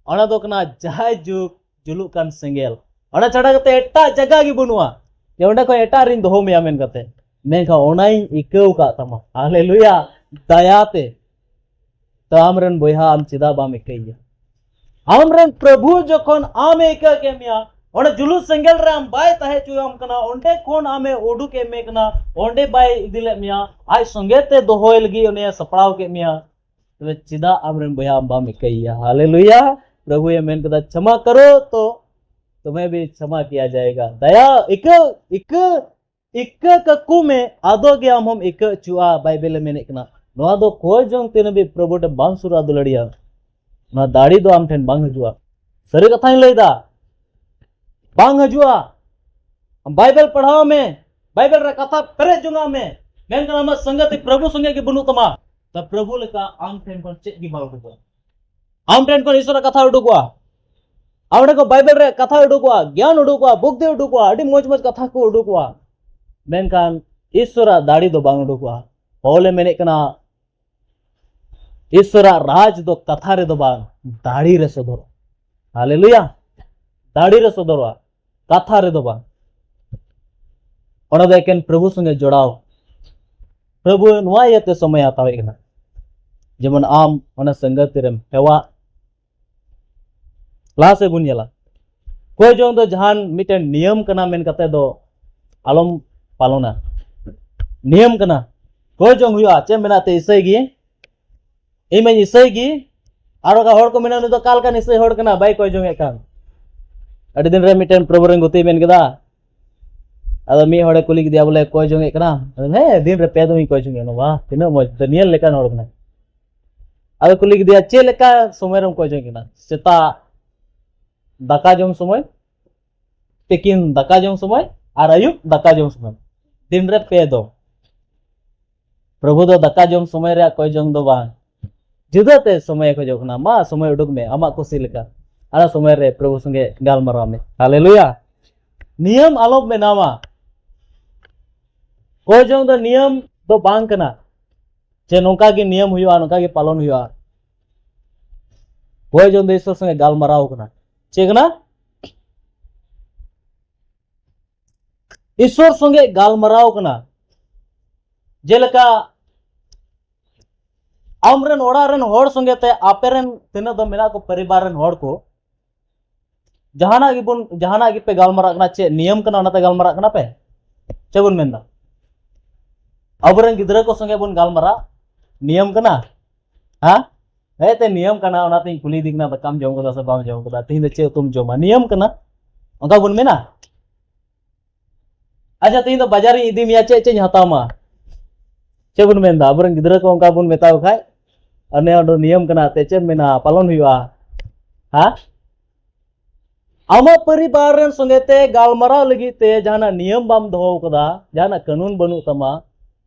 ᱚᱱᱟ ᱫᱚ ᱠᱟᱱᱟ ᱡᱟᱦᱟᱸᱭ ᱡᱩᱜᱽ ᱡᱩᱞᱩᱜ ᱠᱟᱱ ᱥᱮᱸᱜᱮᱞ᱾ ᱚᱱᱟ ᱪᱷᱟᱰᱟ ᱠᱟᱛᱮ ᱮᱴᱟᱜ ᱡᱟᱭᱜᱟ ᱜᱮ ᱵᱟᱹᱱᱩᱜᱼᱟ ᱡᱮ ᱚᱸᱰᱮ ᱠᱷᱚᱱ ᱮᱴᱟᱜ ᱨᱤᱧ ᱫᱚᱦᱚ ᱢᱮᱭᱟ ᱢᱮᱱ ᱠᱟᱛᱮ᱾ ᱢᱮᱱᱠᱷᱟᱱ ᱚᱱᱟᱧ ᱤᱠᱟᱹᱣ ᱟᱠᱟᱫ ᱛᱟᱢᱟ᱾ ᱦᱟᱞᱮᱞᱩᱭᱟ᱾ ᱫᱟᱭᱟ ᱛᱮ᱾ ᱛᱚ ᱟᱢᱨᱮᱱ ᱵᱚᱭᱦᱟ ᱟᱢ ᱪᱮᱫᱟᱜ ᱵᱟᱢ ᱤᱠᱟᱹᱭᱮᱭᱟ? ᱟᱢᱨᱮᱱ ᱯᱨᱚᱵᱷᱩ ᱡᱚᱠᱷᱚᱱ ᱟᱢᱮ ᱤᱠᱟᱹ ᱠᱮᱫ ᱢᱮᱭᱟ, ᱚᱸᱰᱮ ᱡᱩᱞᱩᱜ ᱥᱮᱸᱜᱮᱞ ᱨᱮ ᱟᱢ ᱵᱟᱭ ᱛᱟᱦᱮᱸ ᱦᱚᱪᱚᱭᱟᱢ ᱠᱟᱱᱟ, ᱚᱸᱰᱮ ᱠᱷᱚᱱ ᱟᱢᱮ ᱩᱰᱩᱠ ᱮᱫ ᱢᱮ ᱠᱟᱱᱟ, ᱚᱸᱰᱮ ᱵᱟᱭ ᱤᱫᱤ ᱞᱮᱫ ᱢᱮᱭᱟ, ᱟᱡ ᱥᱚᱸᱜᱮ ᱛᱮ ᱫᱚᱦᱚᱭ ᱞᱟᱹᱜᱤᱫ ᱩᱱᱤᱭᱮ ᱥᱟᱯᱲᱟᱣ ᱠᱮᱫ ᱢᱮᱭᱟ᱾ ᱛᱚᱵᱮ ᱪᱮᱫᱟᱜ ᱟᱢᱨᱮᱱ ᱵᱚᱭᱦᱟ ᱟᱢ ᱵᱟᱢ ᱤᱠᱟᱹᱭᱮᱭᱟ? ᱦᱟᱞᱮᱞᱩᱭᱟ᱾ ᱯᱨᱚᱵᱷᱩᱭᱮ ᱢᱮᱱ ᱠᱮᱫᱟ, ᱠᱷᱮᱢᱟ ᱠᱟᱨᱳ, ᱛᱚ ᱛᱩᱢᱦᱮ ᱵᱷᱤ ᱠᱷᱮᱢᱟ ᱠᱤᱭᱟ ᱡᱟᱭᱮᱜᱟ᱾ ᱫᱟᱭᱟ, ᱤᱠᱟᱹ, ᱤᱠᱟᱹ, ᱤᱠᱟᱹ ᱠᱟᱠᱚ ᱢᱮ, ᱟᱫᱚ ᱜᱮ ᱟᱢ ᱦᱚᱸᱢ ᱤᱠᱟᱹ ᱦᱚᱪᱚᱜᱼᱟ, ᱵᱟᱭᱵᱮᱞ ᱮ ᱢᱮᱱᱮᱫ ᱠᱟᱱᱟ᱾ ᱱᱚᱣᱟ ᱫᱚ ᱠᱚᱭ ᱡᱚᱝ ᱛᱤᱱᱟᱹᱜ ᱦᱟᱹᱵᱤᱡ ᱯᱨᱚᱵᱷᱩ ᱴᱷᱮᱱ ᱵᱟᱝ ᱥᱩᱨᱩᱜᱼᱟ, ᱫᱩᱞᱟᱹᱲᱤᱭᱟᱹ᱾ ᱱᱚᱣᱟ ᱫᱟᱲᱮ ᱫᱚ ᱟᱢ ᱴᱷᱮᱱ ᱵᱟᱝ ᱦᱤᱡᱩᱜᱼᱟ᱾ ᱥᱟᱹᱨᱤ ᱠᱟᱛᱷᱟᱧ ᱞᱟᱹᱭᱫᱟ, ᱵᱟᱝ ᱦᱤᱡᱩᱜᱼᱟ᱾ ᱟᱢ ᱵᱟᱭᱵᱮᱞ ᱯᱟᱲᱦᱟᱣ ᱢᱮ, ᱵᱟᱭᱵᱮᱞ ᱨᱮ ᱠᱟᱛᱷᱟ ᱯᱮᱨᱮᱡ ᱡᱚᱝᱟᱜ ᱢᱮ, ᱢᱮᱱᱠᱷᱟᱱ ᱟᱢᱟᱜ ᱥᱚᱸᱜᱮᱛᱮ ᱯᱨᱚᱵᱷᱩ ᱥᱚᱸᱜᱮ ᱜᱮ ᱵᱟᱹᱱᱩᱜ ᱛᱟᱢᱟ᱾ ᱛᱟ ᱯᱨᱚᱵᱷᱩ ᱞᱮᱠᱟ ᱟᱢ ᱴᱷᱮᱱ ᱠᱷᱚᱱ ᱪᱮᱫ ᱜᱮ ᱵᱟᱝ ᱩᱰᱩᱠᱚᱜᱼᱟ᱾ ᱟᱢ ᱴᱷᱮᱱ ᱠᱷᱚᱱ ᱤᱥᱚᱨᱟᱜ ᱠᱟᱛᱷᱟ ᱩᱰᱩᱠᱚᱜᱼᱟ᱾ ᱟᱨ ᱚᱸᱰᱮ ᱠᱚ ᱵᱟᱭᱵᱮᱞ ᱨᱮ ᱠᱟᱛᱷᱟ ᱩᱰᱩᱠᱚᱜᱼᱟ, ᱜᱮᱭᱟᱱ ᱩᱰᱩᱠᱚᱜᱼᱟ, ᱵᱩᱫᱽᱫᱷᱤ ᱩᱰᱩᱠᱚᱜᱼᱟ, ᱟᱹᱰᱤ ᱢᱚᱡᱽ ᱢᱚᱡᱽ ᱠᱟᱛᱷᱟ ᱠᱚ ᱩᱰᱩᱠᱚᱜᱼᱟ, ᱢᱮᱱᱠᱷᱟᱱ ᱤᱥᱥᱚᱨᱟᱜ ᱫᱟᱲᱮ ᱫᱚ ᱵᱟᱝ ᱩᱰᱩᱠᱚᱜᱼᱟ᱾ ᱯᱟᱣᱞᱮ ᱢᱮᱱᱮᱫ ᱠᱟᱱᱟ, ᱤᱥᱥᱚᱨᱟᱜ ᱨᱟᱡᱽ ᱫᱚ ᱠᱟᱛᱷᱟ ᱨᱮᱫᱚ ᱵᱟᱝ, ᱫᱟᱲᱮ ᱨᱮ ᱥᱚᱫᱚᱨᱚᱜᱼᱟ᱾ ᱦᱟᱞᱮᱞᱩᱭᱟ! ᱫᱟᱲᱮ ᱨᱮ ᱥᱚᱫᱚᱨᱚᱜᱼᱟ, ᱠᱟᱛᱷᱟ ᱨᱮᱫᱚ ᱵᱟᱝ᱾ ᱚᱱᱟ ᱫᱚ ᱮᱠᱮᱱ ᱯᱨᱚᱵᱷᱩ ᱥᱚᱸᱜᱮ ᱡᱚᱲᱟᱣ᱾ ᱯᱨᱚᱵᱷᱩ ᱱᱚᱣᱟ ᱤᱭᱟᱹᱛᱮ ᱥᱚᱢᱚᱭ ᱦᱟᱛᱟᱣᱮᱫ ᱠᱟᱱᱟ, ᱡᱮᱢᱚᱱ ᱟᱢ ᱚᱱᱟ ᱥᱚᱝᱜᱚᱛᱤ ᱨᱮᱢ ᱦᱮᱣᱟᱜ᱾ ᱞᱟᱦᱟ ᱥᱮᱫ ᱵᱚᱱ ᱧᱮᱞᱟ᱾ ᱠᱚᱭ ᱡᱚᱝ ᱫᱚ ᱡᱟᱦᱟᱱ ᱢᱤᱫᱴᱮᱱ ᱱᱤᱭᱚᱢ ᱠᱟᱱᱟ ᱢᱮᱱ ᱠᱟᱛᱮ ᱫᱚ ᱟᱞᱚᱢ ᱯᱟᱞᱚᱱᱟ᱾ ᱱᱤᱭᱚᱢ ᱠᱟᱱᱟ, ᱠᱚᱭ ᱡᱚᱝ ᱦᱩᱭᱩᱜᱼᱟ᱾ ᱪᱮᱫ ᱢᱮᱱᱟᱜ ᱛᱮ ᱤᱥᱟᱹᱭ ᱜᱮ, ᱤᱧ ᱢᱟᱧ ᱤᱥᱟᱹᱭ ᱜᱮ᱾ ᱟᱨ ᱚᱠᱟ ᱦᱚᱲ ᱠᱚ ᱢᱮᱱᱟ, "ᱩᱱᱤ ᱫᱚ ᱚᱠᱟ ᱞᱮᱠᱟᱱ ᱤᱥᱟᱹᱭ ᱦᱚᱲ ᱠᱟᱱᱟ, ᱵᱟᱭ ᱠᱚᱭ ᱡᱚᱝ ᱮᱫ ᱠᱟᱱ?" ᱟᱹᱰᱤ ᱫᱤᱱ ᱨᱮ ᱢᱤᱫᱴᱮᱱ ᱯᱨᱚᱵᱷᱩ ᱨᱮᱱ ᱜᱩᱛᱤᱭ ᱢᱮᱱ ᱠᱮᱫᱟ᱾ ᱟᱫᱚ ᱢᱤᱫ ᱦᱚᱲᱮ ᱠᱩᱞᱤ ᱠᱮᱫᱮᱭᱟ, ᱵᱚᱞᱮ, "ᱠᱚᱭ ᱡᱚᱝ ᱮᱫ ᱠᱟᱱᱟ?" ᱟᱫᱚ, "ᱦᱮᱸ, ᱫᱤᱱ ᱨᱮ ᱯᱮ ᱫᱚᱢ ᱤᱧ ᱠᱚᱭ ᱡᱚᱝ ᱮᱫ ᱠᱟᱱᱟ᱾ ᱵᱟᱦ, ᱛᱤᱱᱟᱹᱜ ᱢᱚᱡᱽ, ᱫᱟᱱᱤᱭᱮᱞ ᱞᱮᱠᱟᱱ ᱦᱚᱲ ᱠᱟᱱᱟᱭ᱾" ᱟᱫᱚ ᱠᱩᱞᱤ ᱠᱮᱫᱮᱭᱟ, "ᱪᱮᱫ ᱞᱮᱠᱟ ᱥᱚᱢᱚᱭ ᱨᱮᱢ ᱠᱚᱭ ᱡᱚᱝ ᱮᱫ ᱠᱟᱱᱟ? ᱥᱮᱛᱟᱜ ᱫᱟᱠᱟ ᱡᱚᱢ ᱥᱚᱢᱚᱭ, ᱛᱤᱠᱤᱱ ᱫᱟᱠᱟ ᱡᱚᱢ ᱥᱚᱢᱚᱭ, ᱟᱨ ᱟᱹᱭᱩᱵ ᱫᱟᱠᱟ ᱡᱚᱢ ᱥᱚᱢᱚᱭ, ᱫᱤᱱ ᱨᱮ ᱯᱮ ᱫᱚᱢ?" ᱯᱨᱚᱵᱷᱩ ᱫᱚ ᱫᱟᱠᱟ ᱡᱚᱢ ᱥᱚᱢᱚᱭ ᱨᱮᱭᱟᱜ ᱠᱚᱭ ᱡᱚᱝ ᱫᱚ ᱵᱟᱝ, ᱡᱩᱫᱟᱹ ᱛᱮ ᱥᱚᱢᱚᱭᱮ ᱠᱷᱚᱡᱚᱜ ᱠᱟᱱᱟ᱾ ᱢᱟ, ᱥᱚᱢᱚᱭ ᱩᱰᱩᱠ ᱢᱮ ᱟᱢᱟᱜ ᱠᱩᱥᱤ ᱞᱮᱠᱟ, ᱟᱨ ᱥᱚᱢᱚᱭ ᱨᱮ ᱯᱨᱚᱵᱷᱩ ᱥᱚᱸᱜᱮ ᱜᱟᱞᱢᱟᱨᱟᱣ ᱢᱮ᱾ ᱦᱟᱞᱮᱞᱩᱭᱟ! ᱱᱤᱭᱚᱢ ᱟᱞᱚᱢ ᱵᱮᱱᱟᱣᱟ᱾ ᱠᱚᱭ ᱡᱚᱝ ᱫᱚ ᱱᱤᱭᱚᱢ ᱫᱚ ᱵᱟᱝ ᱠᱟᱱᱟ, ᱡᱮ ᱱᱚᱝᱠᱟ ᱜᱮ ᱱᱤᱭᱚᱢ ᱦᱩᱭᱩᱜᱼᱟ, ᱱᱚᱝᱠᱟ ᱜᱮ ᱯᱟᱞᱚᱱ ᱦᱩᱭᱩᱜᱼᱟ᱾ ᱠᱚᱭ ᱡᱚᱝ ᱫᱚ ᱤᱥᱥᱚᱨ ᱥᱚᱸᱜᱮ ᱜᱟᱞᱢᱟᱨᱟᱣ ᱠᱟᱱᱟ᱾ ᱪᱮᱫ ᱠᱟᱱᱟ? ᱤᱥᱥᱚᱨ ᱥᱚᱸᱜᱮ ᱜᱟᱞᱢᱟᱨᱟᱣ ᱠᱟᱱᱟ᱾ ᱡᱮᱞᱮᱠᱟ ᱟᱢᱨᱮᱱ ᱚᱲᱟᱜ ᱨᱮᱱ ᱦᱚᱲ ᱥᱚᱸᱜᱮ ᱛᱮ ᱟᱯᱮ ᱨᱮᱱ ᱛᱤᱱᱟᱹᱜ ᱫᱚ ᱢᱮᱱᱟᱜ ᱠᱚ ᱯᱚᱨᱤᱵᱟᱨ ᱨᱮᱱ ᱦᱚᱲ ᱠᱚ, ᱡᱟᱦᱟᱱᱟᱜ ᱜᱮᱵᱚᱱ, ᱡᱟᱦᱟᱱᱟᱜ ᱜᱮᱯᱮ ᱜᱟᱞᱢᱟᱨᱟᱜ ᱠᱟᱱᱟ, ᱪᱮᱫ ᱱᱤᱭᱚᱢ ᱠᱟᱱᱟ ᱚᱱᱟᱛᱮ ᱜᱟᱞᱢᱟᱨᱟᱜ ᱠᱟᱱᱟ ᱯᱮ? ᱪᱮᱫ ᱵᱚᱱ ᱢᱮᱱᱫᱟ? ᱟᱵᱚᱨᱮᱱ ᱜᱤᱫᱽᱨᱟᱹ ᱠᱚ ᱥᱚᱸᱜᱮ ᱵᱚᱱ ᱜᱟᱞᱢᱟᱨᱟᱜ, ᱱᱤᱭᱚᱢ ᱠᱟᱱᱟ? ᱦᱮᱸ? ᱦᱮᱸ, ᱛᱮ ᱱᱤᱭᱚᱢ ᱠᱟᱱᱟ, ᱚᱱᱟᱛᱮᱧ ᱠᱩᱞᱤᱭᱮᱫᱤᱧ ᱠᱟᱱᱟ, ᱫᱟᱠᱟᱢ ᱡᱚᱢ ᱠᱟᱫᱟ ᱥᱮ ᱵᱟᱢ ᱡᱚᱢ ᱠᱟᱫᱟ, ᱛᱤᱦᱤᱧ ᱫᱚ ᱪᱮᱫ ᱩᱛᱩᱢ ᱡᱚᱢᱟ, ᱱᱤᱭᱚᱢ ᱠᱟᱱᱟ᱾ ᱚᱱᱠᱟ ᱵᱚᱱ ᱢᱮᱱᱟ? ᱟᱪᱪᱷᱟ, ᱛᱤᱦᱤᱧ ᱫᱚ ᱵᱟᱡᱟᱨᱤᱧ ᱤᱫᱤ ᱢᱮᱭᱟ, ᱪᱮᱫ ᱪᱮᱫ ᱤᱧ ᱦᱟᱛᱟᱣ ᱢᱟ? ᱪᱮᱫ ᱵᱚᱱ ᱢᱮᱱᱫᱟ? ᱟᱵᱚᱨᱮᱱ ᱜᱤᱫᱽᱨᱟᱹ ᱠᱚ ᱚᱱᱠᱟ ᱵᱚᱱ ᱢᱮᱛᱟ ᱠᱚ ᱠᱷᱟᱡ, ᱟᱨ ᱱᱤᱭᱟᱹ ᱫᱚ ᱱᱤᱭᱚᱢ ᱠᱟᱱᱟ, ᱛᱮ ᱪᱮᱫ ᱮᱢ ᱢᱮᱱᱟ, ᱯᱟᱞᱚᱱ ᱦᱩᱭᱩᱜᱼᱟ᱾ ᱦᱮᱸ? ᱟᱢᱟᱜ ᱯᱚᱨᱤᱵᱟᱨ ᱨᱮᱱ ᱥᱚᱸᱜᱮ ᱛᱮ ᱜᱟᱞᱢᱟᱨᱟᱣ ᱞᱟᱹᱜᱤᱫ ᱛᱮ ᱡᱟᱦᱟᱱᱟᱜ ᱱᱤᱭᱚᱢ ᱵᱟᱢ ᱫᱚᱦᱚ ᱠᱟᱫᱟ, ᱡᱟᱦᱟᱱᱟᱜ ᱠᱟᱹᱱᱩᱱ ᱵᱟᱹᱱᱩᱜ ᱛᱟᱢᱟ,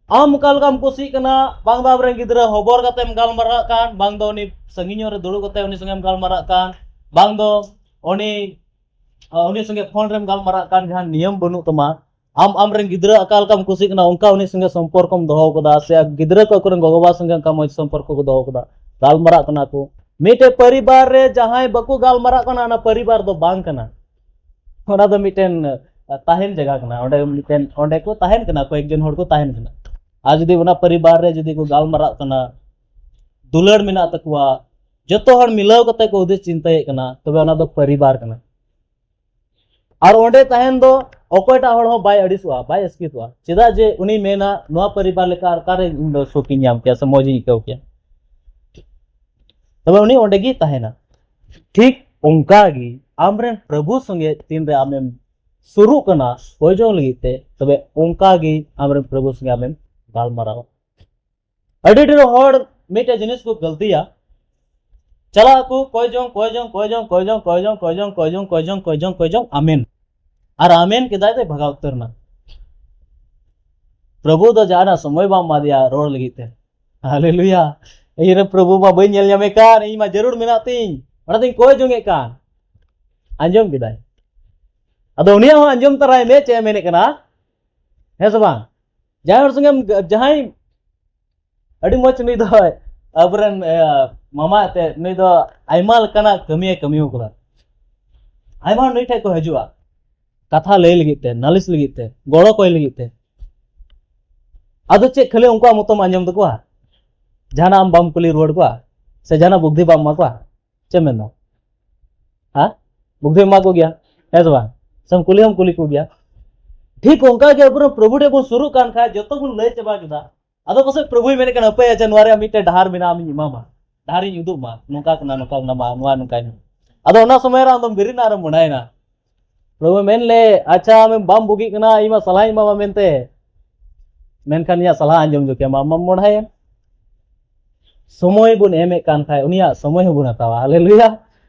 ᱟᱢ ᱚᱠᱟ ᱞᱮᱠᱟᱢ ᱠᱩᱥᱤᱜ ᱠᱟᱱᱟ, ᱵᱟᱝ ᱫᱚ ᱟᱢᱨᱮᱱ ᱜᱤᱫᱽᱨᱟᱹ ᱦᱚᱵᱚᱨ ᱠᱟᱛᱮᱢ ᱜᱟᱞᱢᱟᱨᱟᱜ ᱠᱟᱱ, ᱵᱟᱝ ᱫᱚ ᱩᱱᱤ ᱥᱟᱺᱜᱤᱧ ᱧᱚᱜ ᱨᱮ ᱫᱩᱲᱩᱵ ᱠᱟᱛᱮ ᱩᱱᱤ ᱥᱚᱸᱜᱮᱢ ᱜᱟᱞᱢᱟᱨᱟᱜ ᱠᱟᱱ, ᱵᱟᱝ ᱫᱚ ᱩᱱᱤ ᱩᱱᱤ ᱥᱚᱸᱜᱮ ᱯᱷᱳᱱ ᱨᱮᱢ ᱜᱟᱞᱢᱟᱨᱟᱜ ᱠᱟᱱ ᱡᱟᱦᱟᱸ ᱱᱤᱭᱚᱢ ᱵᱟᱹᱱᱩᱜ ᱛᱟᱢᱟ, ᱟᱢ ᱟᱢᱨᱮᱱ ᱜᱤᱫᱽᱨᱟᱹ ᱚᱠᱟ ᱞᱮᱠᱟᱢ ᱠᱩᱥᱤᱜ ᱠᱟᱱᱟ ᱚᱱᱠᱟ ᱩᱱᱤ ᱥᱚᱸᱜᱮ ᱥᱚᱢᱯᱚᱨᱠᱚᱢ ᱫᱚᱦᱚ ᱠᱟᱫᱟ, ᱥᱮ ᱜᱤᱫᱽᱨᱟᱹ ᱠᱚ ᱟᱠᱚᱨᱮᱱ ᱜᱚᱜᱚ ᱵᱟᱵᱟ ᱥᱚᱸᱜᱮ ᱚᱱᱠᱟ ᱢᱚᱡᱽ ᱥᱚᱢᱯᱚᱨᱠᱚ ᱠᱚ ᱫᱚᱦᱚ ᱠᱟᱫᱟ, ᱜᱟᱞᱢᱟᱨᱟᱜ ᱠᱟᱱᱟ ᱠᱚ᱾ ᱢᱤᱫᱴᱮᱡ ᱯᱚᱨᱤᱵᱟᱨ ᱨᱮ ᱡᱟᱦᱟᱸᱭ ᱵᱟᱠᱚ ᱜᱟᱞᱢᱟᱨᱟᱜ ᱠᱟᱱᱟ, ᱚᱱᱟ ᱯᱚᱨᱤᱵᱟᱨ ᱫᱚ ᱵᱟᱝ ᱠᱟᱱᱟ᱾ ᱚᱱᱟ ᱫᱚ ᱢᱤᱫᱴᱮᱱ ᱛᱟᱦᱮᱱ ᱡᱟᱭᱜᱟ ᱠᱟᱱᱟ, ᱚᱸᱰᱮ ᱢᱤᱫᱴᱮᱱ ᱚᱸᱰᱮ ᱠᱚ ᱛᱟᱦᱮᱱ ᱠᱟᱱᱟ, ᱠᱚᱭᱮᱠ ᱡᱚᱱ ᱦᱚᱲ ᱠᱚ ᱛᱟᱦᱮᱱ ᱠᱟᱱᱟ᱾ ᱟᱨ ᱡᱩᱫᱤ ᱚᱱᱟ ᱯᱚᱨᱤᱵᱟᱨ ᱨᱮ ᱡᱩᱫᱤ ᱠᱚ ᱜᱟᱞᱢᱟᱨᱟᱜ ᱠᱟᱱᱟ, ᱫᱩᱞᱟᱹᱲ ᱢᱮᱱᱟᱜ ᱛᱟᱠᱚᱣᱟ, ᱡᱚᱛᱚ ᱦᱚᱲ ᱢᱤᱞᱟᱹᱣ ᱠᱟᱛᱮ ᱠᱚ ᱦᱩᱫᱤᱥ ᱪᱤᱱᱛᱟᱹᱭᱮᱫ ᱠᱟᱱᱟ, ᱛᱚᱵᱮ ᱚᱱᱟ ᱫᱚ ᱯᱚᱨᱤᱵᱟᱨ ᱠᱟᱱᱟ᱾ ᱟᱨ ᱚᱸᱰᱮ ᱛᱟᱦᱮᱱ ᱫᱚ ᱚᱠᱚᱭᱴᱟᱜ ᱦᱚᱲ ᱦᱚᱸ ᱵᱟᱭ ᱟᱹᱲᱤᱥᱚᱜᱼᱟ, ᱵᱟᱭ ᱟᱥᱠᱮᱛᱚᱜᱼᱟ᱾ ᱪᱮᱫᱟᱜ ᱡᱮ ᱩᱱᱤ ᱢᱮᱱᱟ, "ᱱᱚᱣᱟ ᱯᱚᱨᱤᱵᱟᱨ ᱞᱮᱠᱟ ᱟᱨ ᱚᱠᱟᱨᱮ ᱤᱧ ᱫᱚ ᱥᱩᱠᱤᱧ ᱧᱟᱢ ᱠᱮᱭᱟ ᱥᱮ ᱢᱚᱡᱽ ᱤᱧ ᱟᱹᱭᱠᱟᱹᱣ ᱠᱮᱭᱟ?" ᱛᱚᱵᱮ ᱩᱱᱤ ᱚᱸᱰᱮ ᱜᱮᱭ ᱛᱟᱦᱮᱱᱟ᱾ ᱴᱷᱤᱠ ᱚᱱᱠᱟ ᱜᱮ ᱟᱢᱨᱮᱱ ᱯᱨᱚᱵᱷᱩ ᱥᱚᱸᱜᱮ ᱛᱤᱱᱨᱮ ᱟᱢᱮᱢ ᱥᱩᱨᱩᱜ ᱠᱟᱱᱟ ᱠᱚᱭ ᱡᱚᱝ ᱞᱟᱹᱜᱤᱫ ᱛᱮ, ᱛᱚᱵᱮ ᱚᱱᱠᱟ ᱜᱮ ᱟᱢᱨᱮᱱ ᱯᱨᱚᱵᱷᱩ ᱥᱚᱸᱜᱮ ᱟᱢᱮᱢ ᱜᱟᱞᱢᱟᱨᱟᱣᱟ᱾ ᱟᱹᱰᱤ ᱰᱷᱮᱨ ᱦᱚᱲ ᱢᱤᱫᱴᱮᱡ ᱡᱤᱱᱤᱥ ᱠᱚ ᱜᱟᱹᱞᱛᱤᱭᱟ, ᱪᱟᱞᱟᱜ ᱟᱠᱚ ᱠᱚᱭ ᱡᱚᱝ, ᱠᱚᱭ ᱡᱚᱝ, ᱠᱚᱭ ᱡᱚᱝ, ᱠᱚᱭ ᱡᱚᱝ, ᱠᱚᱭ ᱡᱚᱝ, ᱠᱚᱭ ᱡᱚᱝ, ᱠᱚᱭ ᱡᱚᱝ, ᱠᱚᱭ ᱡᱚᱝ, ᱟᱢᱮᱱ᱾ ᱟᱨ ᱟᱢᱮᱱ ᱠᱮᱫᱟᱭ ᱛᱮ ᱵᱷᱟᱜᱟᱣ ᱩᱛᱟᱹᱨ ᱮᱱᱟ᱾ ᱯᱨᱚᱵᱷᱩ ᱫᱚ ᱡᱟᱦᱟᱱᱟᱜ ᱥᱚᱢᱚᱭ ᱵᱟᱢ ᱮᱢᱟᱫᱮᱭᱟ ᱨᱚᱲ ᱞᱟᱹᱜᱤᱫ ᱛᱮ᱾ ᱦᱟᱞᱮᱞᱩᱭᱟ᱾ ᱤᱧ ᱨᱮ ᱯᱨᱚᱵᱷᱩ ᱢᱟ ᱵᱟᱹᱧ ᱧᱮᱞ ᱧᱟᱢᱮ ᱠᱟᱱ, ᱤᱧ ᱢᱟ ᱡᱟᱹᱨᱩᱲ ᱢᱮᱱᱟᱜ ᱛᱤᱧ, ᱚᱱᱟᱛᱤᱧ ᱠᱚᱭ ᱡᱚᱝ ᱮᱫ ᱠᱟᱱ᱾ ᱟᱸᱡᱚᱢ ᱠᱮᱫᱟᱭ᱾ ᱟᱫᱚ ᱩᱱᱤᱭᱟᱜ ᱦᱚᱸ ᱟᱸᱡᱚᱢ ᱛᱟᱨᱟᱭ ᱢᱮ ᱪᱮᱫ ᱮ ᱢᱮᱱᱮᱫ ᱠᱟᱱᱟ, ᱦᱮᱸ ᱥᱮ ᱵᱟᱝ? ᱡᱟᱦᱟᱸᱭ ᱦᱚᱲ ᱥᱚᱸᱜᱮᱢ, ᱡᱟᱦᱟᱸᱭ ᱟᱹᱰᱤ ᱢᱚᱡᱽ ᱱᱩᱭ ᱫᱚ ᱟᱵᱚᱨᱮᱱ, ᱤᱭᱟᱹ, ᱢᱟᱢᱟ ᱮᱱᱛᱮᱫ, ᱱᱩᱭ ᱫᱚ ᱟᱭᱢᱟ ᱞᱮᱠᱟᱱᱟᱜ ᱠᱟᱹᱢᱤᱭᱮ ᱠᱟᱹᱢᱤ ᱟᱠᱟᱫᱟ᱾ ᱟᱭᱢᱟ ᱦᱚᱲ ᱱᱩᱭ ᱴᱷᱮᱡ ᱠᱚ ᱦᱤᱡᱩᱜᱼᱟ ᱠᱟᱛᱷᱟ ᱞᱟᱹᱭ ᱞᱟᱹᱜᱤᱫ ᱛᱮ, ᱱᱟᱞᱤᱥ ᱞᱟᱹᱜᱤᱫ ᱛᱮ, ᱜᱚᱲᱚ ᱠᱚᱭ ᱞᱟᱹᱜᱤᱫ ᱛᱮ᱾ ᱟᱫᱚ ᱪᱮᱫ ᱠᱷᱟᱹᱞᱤ ᱩᱱᱠᱩᱣᱟᱜ ᱢᱚᱛᱚᱢ ᱟᱸᱡᱚᱢ ᱛᱟᱠᱚᱣᱟ? ᱡᱟᱦᱟᱱᱟᱜ ᱟᱢ ᱵᱟᱢ ᱠᱩᱞᱤ ᱨᱩᱣᱟᱹᱲ ᱠᱚᱣᱟ? ᱥᱮ ᱡᱟᱦᱟᱱᱟᱜ ᱵᱩᱫᱽᱫᱷᱤ ᱵᱟᱢ ᱮᱢᱟ ᱠᱚᱣᱟ? ᱪᱮᱫ ᱮᱢ ᱢᱮᱱᱫᱟ? ᱦᱮᱸ? ᱵᱩᱫᱽᱫᱷᱤᱢ ᱮᱢᱟ ᱠᱚᱜᱮᱭᱟ, ᱦᱮᱸ ᱥᱮ ᱵᱟᱝ? ᱥᱮᱢ ᱠᱩᱞᱤ ᱦᱚᱸᱢ ᱠᱩᱞᱤ ᱠᱚᱜᱮᱭᱟ᱾ ᱴᱷᱤᱠ ᱚᱱᱠᱟ ᱜᱮ ᱟᱵᱚᱨᱮᱱ ᱯᱨᱚᱵᱷᱩ ᱴᱷᱮᱡ ᱵᱚᱱ ᱥᱩᱨᱩᱜ ᱠᱟᱱ ᱠᱷᱟᱡ, ᱡᱚᱛᱚ ᱵᱚᱱ ᱞᱟᱹᱭ ᱪᱟᱵᱟ ᱠᱮᱫᱟ, ᱟᱫᱚ ᱯᱟᱥᱮᱡ ᱯᱨᱚᱵᱷᱩᱭ ᱢᱮᱱᱮᱫ ᱠᱟᱱᱟ, "ᱦᱟᱯᱮ, ᱟᱪᱪᱷᱟ, ᱱᱚᱣᱟ ᱨᱮᱭᱟᱜ ᱢᱤᱫᱴᱮᱱ ᱰᱟᱦᱟᱨ ᱢᱮᱱᱟᱜᱼᱟ, ᱟᱢᱤᱧ ᱮᱢᱟᱢᱟ, ᱰᱟᱦᱟᱨᱤᱧ ᱩᱫᱩᱜ ᱟᱢᱟ, ᱱᱚᱝᱠᱟ ᱠᱟᱱᱟ, ᱱᱚᱝᱠᱟ ᱠᱟᱱᱟ, ᱱᱚᱣᱟ ᱱᱚᱝᱠᱟᱭ ᱢᱮ᱾" ᱟᱫᱚ ᱚᱱᱟ ᱥᱚᱢᱚᱭ ᱨᱮ ᱟᱢᱫᱚᱢ ᱵᱮᱨᱮᱫ ᱮᱱᱟ ᱟᱨᱮᱢ ᱢᱚᱱᱮᱭᱮᱱᱟ᱾ ᱯᱨᱚᱵᱷᱩ ᱢᱮᱱ ᱞᱮ, "ᱟᱪᱪᱷᱟ, ᱟᱢᱮᱢ ᱵᱟᱢ ᱵᱩᱜᱤᱜ ᱠᱟᱱᱟ, ᱤᱧ ᱢᱟ ᱥᱟᱞᱦᱟᱧ ᱮᱢᱟᱢᱟ ᱢᱮᱱᱛᱮ, ᱢᱮᱱᱠᱷᱟᱱ ᱤᱧᱟᱹᱜ ᱥᱟᱞᱦᱟ ᱟᱸᱡᱚᱢ ᱡᱚᱠᱷᱮᱡ ᱢᱟ ᱟᱢ ᱢᱟᱢ ᱢᱚᱰᱷᱟᱭᱮᱱ᱾" ᱥᱚᱢᱚᱭ ᱵᱚᱱ ᱮᱢᱮᱫ ᱠᱟᱱ ᱠᱷᱟᱡ, ᱩᱱᱤᱭᱟᱜ ᱥᱚᱢᱚᱭ ᱦᱚᱸᱵᱚᱱ ᱦᱟᱛᱟᱣᱟ᱾ ᱦᱟᱞᱮᱞᱩᱭᱟ᱾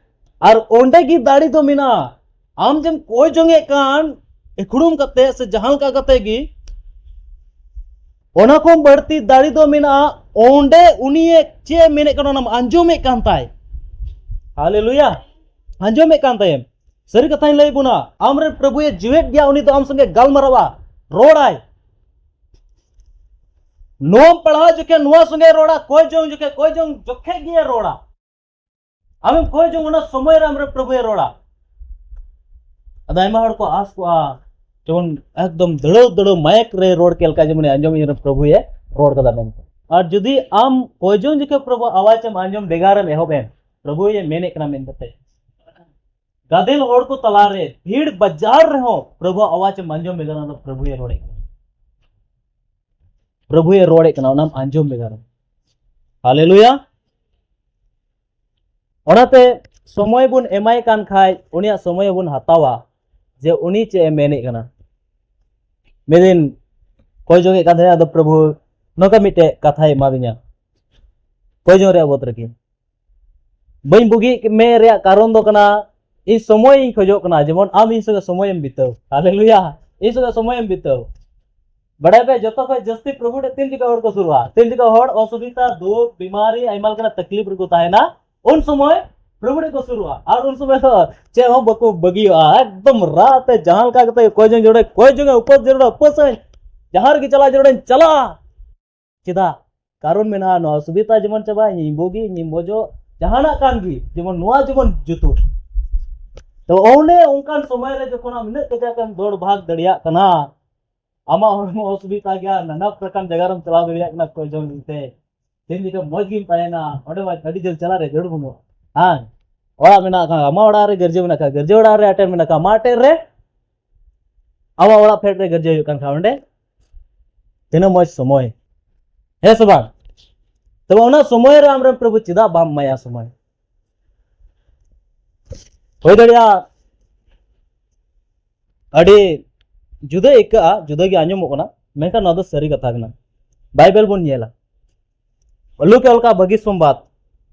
ᱟᱨ ᱚᱸᱰᱮ ᱜᱮ ᱫᱟᱲᱮ ᱫᱚ ᱢᱮᱱᱟᱜᱼᱟ᱾ ᱟᱢ ᱡᱮᱢ ᱠᱚᱭ ᱡᱚᱝ ᱮᱫ ᱠᱟᱱ, ᱮᱠᱷᱲᱩᱢ ᱠᱟᱛᱮ ᱥᱮ ᱡᱟᱦᱟᱸ ᱞᱮᱠᱟ ᱠᱟᱛᱮ ᱜᱮ, ᱚᱱᱟ ᱠᱷᱚᱱ ᱵᱟᱹᱲᱛᱤ ᱫᱟᱲᱮ ᱫᱚ ᱢᱮᱱᱟᱜᱼᱟ ᱚᱸᱰᱮ ᱩᱱᱤᱭᱮ ᱪᱮᱫ ᱮ ᱢᱮᱱᱮᱫ ᱠᱟᱱᱟ, ᱚᱱᱟᱢ ᱟᱸᱡᱚᱢᱮᱫ ᱠᱟᱱ ᱛᱟᱭ᱾ ᱦᱟᱞᱮᱞᱩᱭᱟ᱾ ᱟᱸᱡᱚᱢᱮᱫ ᱠᱟᱱ ᱛᱟᱭᱮᱢ᱾ ᱥᱟᱹᱨᱤ ᱠᱟᱛᱷᱟᱧ ᱞᱟᱹᱭ ᱵᱚᱱᱟ, ᱟᱢᱨᱮᱱ ᱯᱨᱚᱵᱷᱩᱭᱮ ᱡᱤᱣᱮᱫ ᱜᱮᱭᱟ, ᱩᱱᱤ ᱫᱚ ᱟᱢ ᱥᱚᱸᱜᱮ ᱜᱟᱞᱢᱟᱨᱟᱣᱟ, ᱨᱚᱲᱟᱭ᱾ ᱱᱚᱣᱟᱢ ᱯᱟᱲᱦᱟᱣ ᱡᱚᱠᱷᱮᱡ ᱱᱚᱣᱟ ᱥᱚᱸᱜᱮ ᱨᱚᱲᱟ, ᱠᱚᱭ ᱡᱚᱝ ᱡᱚᱠᱷᱮᱡ, ᱠᱚᱭ ᱡᱚᱝ ᱡᱚᱠᱷᱮᱡ ᱜᱮ ᱨᱚᱲᱟ᱾ ᱟᱢᱮᱢ ᱠᱚᱭ ᱡᱚᱝ, ᱚᱱᱟ ᱥᱚᱢᱚᱭ ᱨᱮ ᱟᱢᱨᱮᱱ ᱯᱨᱚᱵᱷᱩᱭᱮ ᱨᱚᱲᱟ᱾ ᱟᱫᱚ ᱟᱭᱢᱟ ᱦᱚᱲ ᱠᱚ ᱟᱥ ᱠᱚᱜᱼᱟ, ᱡᱮᱢᱚᱱ ᱮᱠᱫᱚᱢ ᱫᱟᱹᱲᱟᱹᱣ ᱫᱟᱹᱲᱟᱹᱣ ᱢᱟᱭᱮᱠ ᱨᱮ ᱨᱚᱲ ᱠᱮᱫ ᱞᱮᱠᱟ, ᱡᱮᱢᱚᱱ ᱟᱸᱡᱚᱢ ᱤᱧ ᱨᱮᱱ ᱯᱨᱚᱵᱷᱩᱭᱮ ᱨᱚᱲ ᱠᱟᱫᱟ ᱢᱮᱱᱛᱮ᱾ ᱟᱨ ᱡᱩᱫᱤ ᱟᱢ ᱠᱚᱭ ᱡᱚᱝ ᱡᱚᱠᱷᱮᱡ ᱯᱨᱚᱵᱷᱩ ᱟᱣᱟᱡ ᱮᱢ ᱟᱸᱡᱚᱢ ᱵᱷᱮᱜᱟᱨ ᱮᱢ ᱮᱦᱚᱵ ᱮᱱ, ᱯᱨᱚᱵᱷᱩᱭᱮ ᱢᱮᱱᱮᱫ ᱠᱟᱱᱟ ᱢᱮᱱᱛᱮ, ᱜᱟᱫᱮᱞ ᱦᱚᱲ ᱠᱚ ᱛᱟᱞᱟᱨᱮ, ᱵᱷᱤᱲ ᱵᱟᱡᱟᱨ ᱨᱮᱦᱚᱸ ᱯᱨᱚᱵᱷᱩ ᱟᱣᱟᱡ ᱮᱢ ᱟᱸᱡᱚᱢ ᱵᱷᱮᱜᱟᱨ, ᱚᱱᱟ ᱯᱨᱚᱵᱷᱩᱭᱮ ᱨᱚᱲᱮᱫ ᱠᱟᱱᱟ᱾ ᱯᱨᱚᱵᱷᱩᱭᱮ ᱨᱚᱲᱮᱫ ᱠᱟᱱᱟ, ᱚᱱᱟᱢ ᱟᱸᱡᱚᱢ ᱵᱷᱮᱜᱟᱨ᱾ ᱦᱟᱞᱮᱞᱩᱭᱟ᱾ ᱚᱱᱟᱛᱮ ᱥᱚᱢᱚᱭ ᱵᱚᱱ ᱮᱢᱟᱭ ᱠᱟᱱ ᱠᱷᱟᱡ, ᱩᱱᱤᱭᱟᱜ ᱥᱚᱢᱚᱭ ᱵᱚᱱ ᱦᱟᱛᱟᱣᱟ, ᱡᱮ ᱩᱱᱤ ᱪᱮᱫ ᱮ ᱢᱮᱱᱮᱫ ᱠᱟᱱᱟ᱾ ᱢᱤᱫ ᱫᱤᱱ ᱠᱚᱭ ᱡᱚᱝ ᱮᱫ ᱠᱟᱱ ᱛᱟᱦᱮᱸᱱᱟ, ᱟᱫᱚ ᱯᱨᱚᱵᱷᱩ ᱱᱚᱝᱠᱟ ᱢᱤᱫᱴᱮᱡ ᱠᱟᱛᱷᱟᱭ ᱮᱢᱟᱫᱤᱧᱟ, ᱠᱚᱭ ᱡᱚᱝ ᱨᱮᱭᱟᱜ ᱵᱚᱫ ᱨᱮᱜᱮ᱾ ᱵᱟᱹᱧ ᱵᱩᱜᱤ ᱢᱮ ᱨᱮᱭᱟᱜ ᱠᱟᱨᱚᱱ ᱫᱚ ᱠᱟᱱᱟ, ᱤᱧ ᱥᱚᱢᱚᱭ ᱤᱧ ᱠᱷᱚᱡᱚᱜ ᱠᱟᱱᱟ, ᱡᱮᱢᱚᱱ ᱟᱢ ᱤᱧ ᱥᱚᱸᱜᱮ ᱥᱚᱢᱚᱭ ᱮᱢ ᱵᱤᱛᱟᱹᱣ᱾ ᱦᱟᱞᱮᱞᱩᱭᱟ᱾ ᱤᱧ ᱥᱚᱸᱜᱮ ᱥᱚᱢᱚᱭ ᱮᱢ ᱵᱤᱛᱟᱹᱣ᱾ ᱵᱟᱲᱟᱭ ᱯᱮ, ᱡᱚᱛᱚ ᱠᱷᱚᱡ ᱡᱟᱹᱥᱛᱤ ᱯᱨᱚᱵᱷᱩ ᱴᱷᱮᱡ ᱛᱤᱱ ᱡᱚᱠᱷᱚᱡ ᱦᱚᱲ ᱠᱚ ᱥᱩᱨᱩᱜᱼᱟ? ᱛᱤᱱ ᱡᱚᱠᱷᱚᱡ ᱦᱚᱲ ᱚᱥᱩᱵᱤᱫᱷᱟ, ᱫᱩᱠ, ᱵᱤᱢᱟᱨᱤ, ᱟᱭᱢᱟ ᱞᱮᱠᱟᱱᱟᱜ ᱛᱟᱠᱞᱤᱯ ᱨᱮᱠᱚ ᱛᱟᱦᱮᱱᱟ, ᱩᱱ ᱥᱚᱢᱚᱭ ᱯᱨᱚᱵᱷᱩ ᱴᱷᱮᱡ ᱠᱚ ᱥᱩᱨᱩᱜᱼᱟ᱾ ᱟᱨ ᱩᱱ ᱥᱚᱢᱚᱭ ᱫᱚ ᱪᱮᱫ ᱦᱚᱸ ᱵᱟᱠᱚ ᱵᱟᱹᱜᱤᱭᱟᱜᱼᱟ, ᱮᱠᱫᱚᱢ ᱨᱟᱜ ᱛᱮ ᱡᱟᱦᱟᱸ ᱞᱮᱠᱟ ᱠᱟᱛᱮ ᱠᱚᱭ ᱡᱚᱝ ᱡᱚᱲᱮ, ᱠᱚᱭ ᱡᱚᱝ ᱩᱯᱟᱹᱥ ᱡᱚᱲᱮ ᱩᱯᱟᱹᱥᱟᱹᱧ, ᱡᱟᱦᱟᱸ ᱨᱮᱜᱮ ᱪᱟᱞᱟᱜ ᱡᱚᱲᱮᱧ ᱪᱟᱞᱟᱜᱼᱟ᱾ ᱪᱮᱫᱟᱜ? ᱠᱟᱨᱚᱱ ᱢᱮᱱᱟᱜᱼᱟ, ᱱᱚᱣᱟ ᱚᱥᱩᱵᱤᱫᱷᱟ ᱡᱮᱢᱚᱱ ᱪᱟᱵᱟᱜ, ᱤᱧ ᱵᱩᱜᱤ, ᱤᱧ ᱢᱚᱡᱚᱜ, ᱡᱟᱦᱟᱱᱟᱜ ᱠᱟᱱ ᱜᱮ, ᱡᱮᱢᱚᱱ ᱱᱚᱣᱟ ᱡᱮᱢᱚᱱ ᱡᱩᱛᱩᱜ᱾ ᱛᱚ ᱚᱱᱮ ᱚᱱᱠᱟᱱ ᱥᱚᱢᱚᱭ ᱨᱮ ᱡᱚᱠᱷᱚᱱ ᱟᱢ ᱤᱱᱟᱹᱜ ᱠᱟᱡᱟᱠ ᱮᱢ ᱫᱚᱲ ᱵᱷᱟᱜᱽ ᱫᱟᱲᱮᱭᱟᱜ ᱠᱟᱱᱟ, ᱟᱢᱟᱜ ᱦᱚᱲᱢᱚ ᱚᱥᱩᱵᱤᱫᱷᱟ ᱜᱮᱭᱟ, ᱱᱟᱱᱟ ᱯᱨᱚᱠᱟᱨ ᱡᱟᱭᱜᱟ ᱨᱮᱢ ᱪᱟᱞᱟᱣ ᱫᱟᱲᱮᱭᱟᱜ ᱠᱟᱱᱟ, ᱠᱚᱭ ᱡᱚᱝ ᱞᱟᱹᱜᱤᱫ ᱛᱮ᱾ ᱛᱤᱱ ᱡᱚᱠᱷᱚᱱ ᱢᱚᱡᱽ ᱜᱮᱢ ᱛᱟᱦᱮᱱᱟ, ᱚᱸᱰᱮ ᱢᱟ ᱟᱹᱰᱤ ᱡᱷᱟᱹᱞ ᱪᱟᱞᱟᱜ ᱨᱮ ᱡᱟᱹᱨᱩᱲ ᱵᱟᱹᱱᱩᱜᱼᱟ᱾ ᱦᱮᱸ, ᱚᱲᱟᱜ ᱢᱮᱱᱟᱜ ᱠᱷᱟᱱ, ᱟᱢᱟᱜ ᱚᱲᱟᱜ ᱨᱮ ᱜᱤᱨᱡᱟᱹ ᱢᱮᱱᱟᱜ ᱠᱷᱟᱱ, ᱜᱤᱨᱡᱟᱹ ᱚᱲᱟᱜ ᱨᱮ ᱟᱴᱮᱫ ᱢᱮᱱᱟᱜ ᱠᱷᱟᱱ, ᱟᱢᱟᱜ ᱟᱴᱮᱫ ᱨᱮ ᱟᱢᱟᱜ ᱚᱲᱟᱜ ᱯᱷᱮᱰ ᱨᱮ ᱜᱤᱨᱡᱟᱹ ᱦᱩᱭᱩᱜ ᱠᱟᱱ ᱠᱷᱟᱱ, ᱚᱸᱰᱮ ᱛᱤᱱᱟᱹᱜ ᱢᱚᱡᱽ ᱥᱚᱢᱚᱭ, ᱦᱮᱸ ᱥᱮ ᱵᱟᱝ? ᱛᱚᱵᱮ ᱚᱱᱟ ᱥᱚᱢᱚᱭ ᱨᱮ ᱟᱢᱨᱮᱱ ᱯᱨᱚᱵᱷᱩ ᱪᱮᱫᱟᱜ ᱵᱟᱢ ᱮᱢᱟᱭᱟ ᱥᱚᱢᱚᱭ? ᱦᱩᱭ ᱫᱟᱲᱮᱭᱟᱜᱼᱟ ᱟᱹᱰᱤ ᱡᱩᱫᱟᱹ ᱟᱹᱭᱠᱟᱹᱜᱼᱟ, ᱡᱩᱫᱟᱹ ᱜᱮ ᱟᱸᱡᱚᱢᱚᱜ ᱠᱟᱱᱟ, ᱢᱮᱱᱠᱷᱟᱱ ᱱᱚᱣᱟ ᱫᱚ ᱥᱟᱹᱨᱤ ᱠᱟᱛᱷᱟ ᱠᱟᱱᱟ᱾ ᱵᱟᱭᱵᱮᱞ ᱵᱚᱱ ᱧᱮᱞᱟ, ᱞᱩᱠ ᱚᱞ ᱠᱟᱜ ᱵᱷᱟᱹᱜᱤ ᱥᱚᱢᱵᱟᱫ,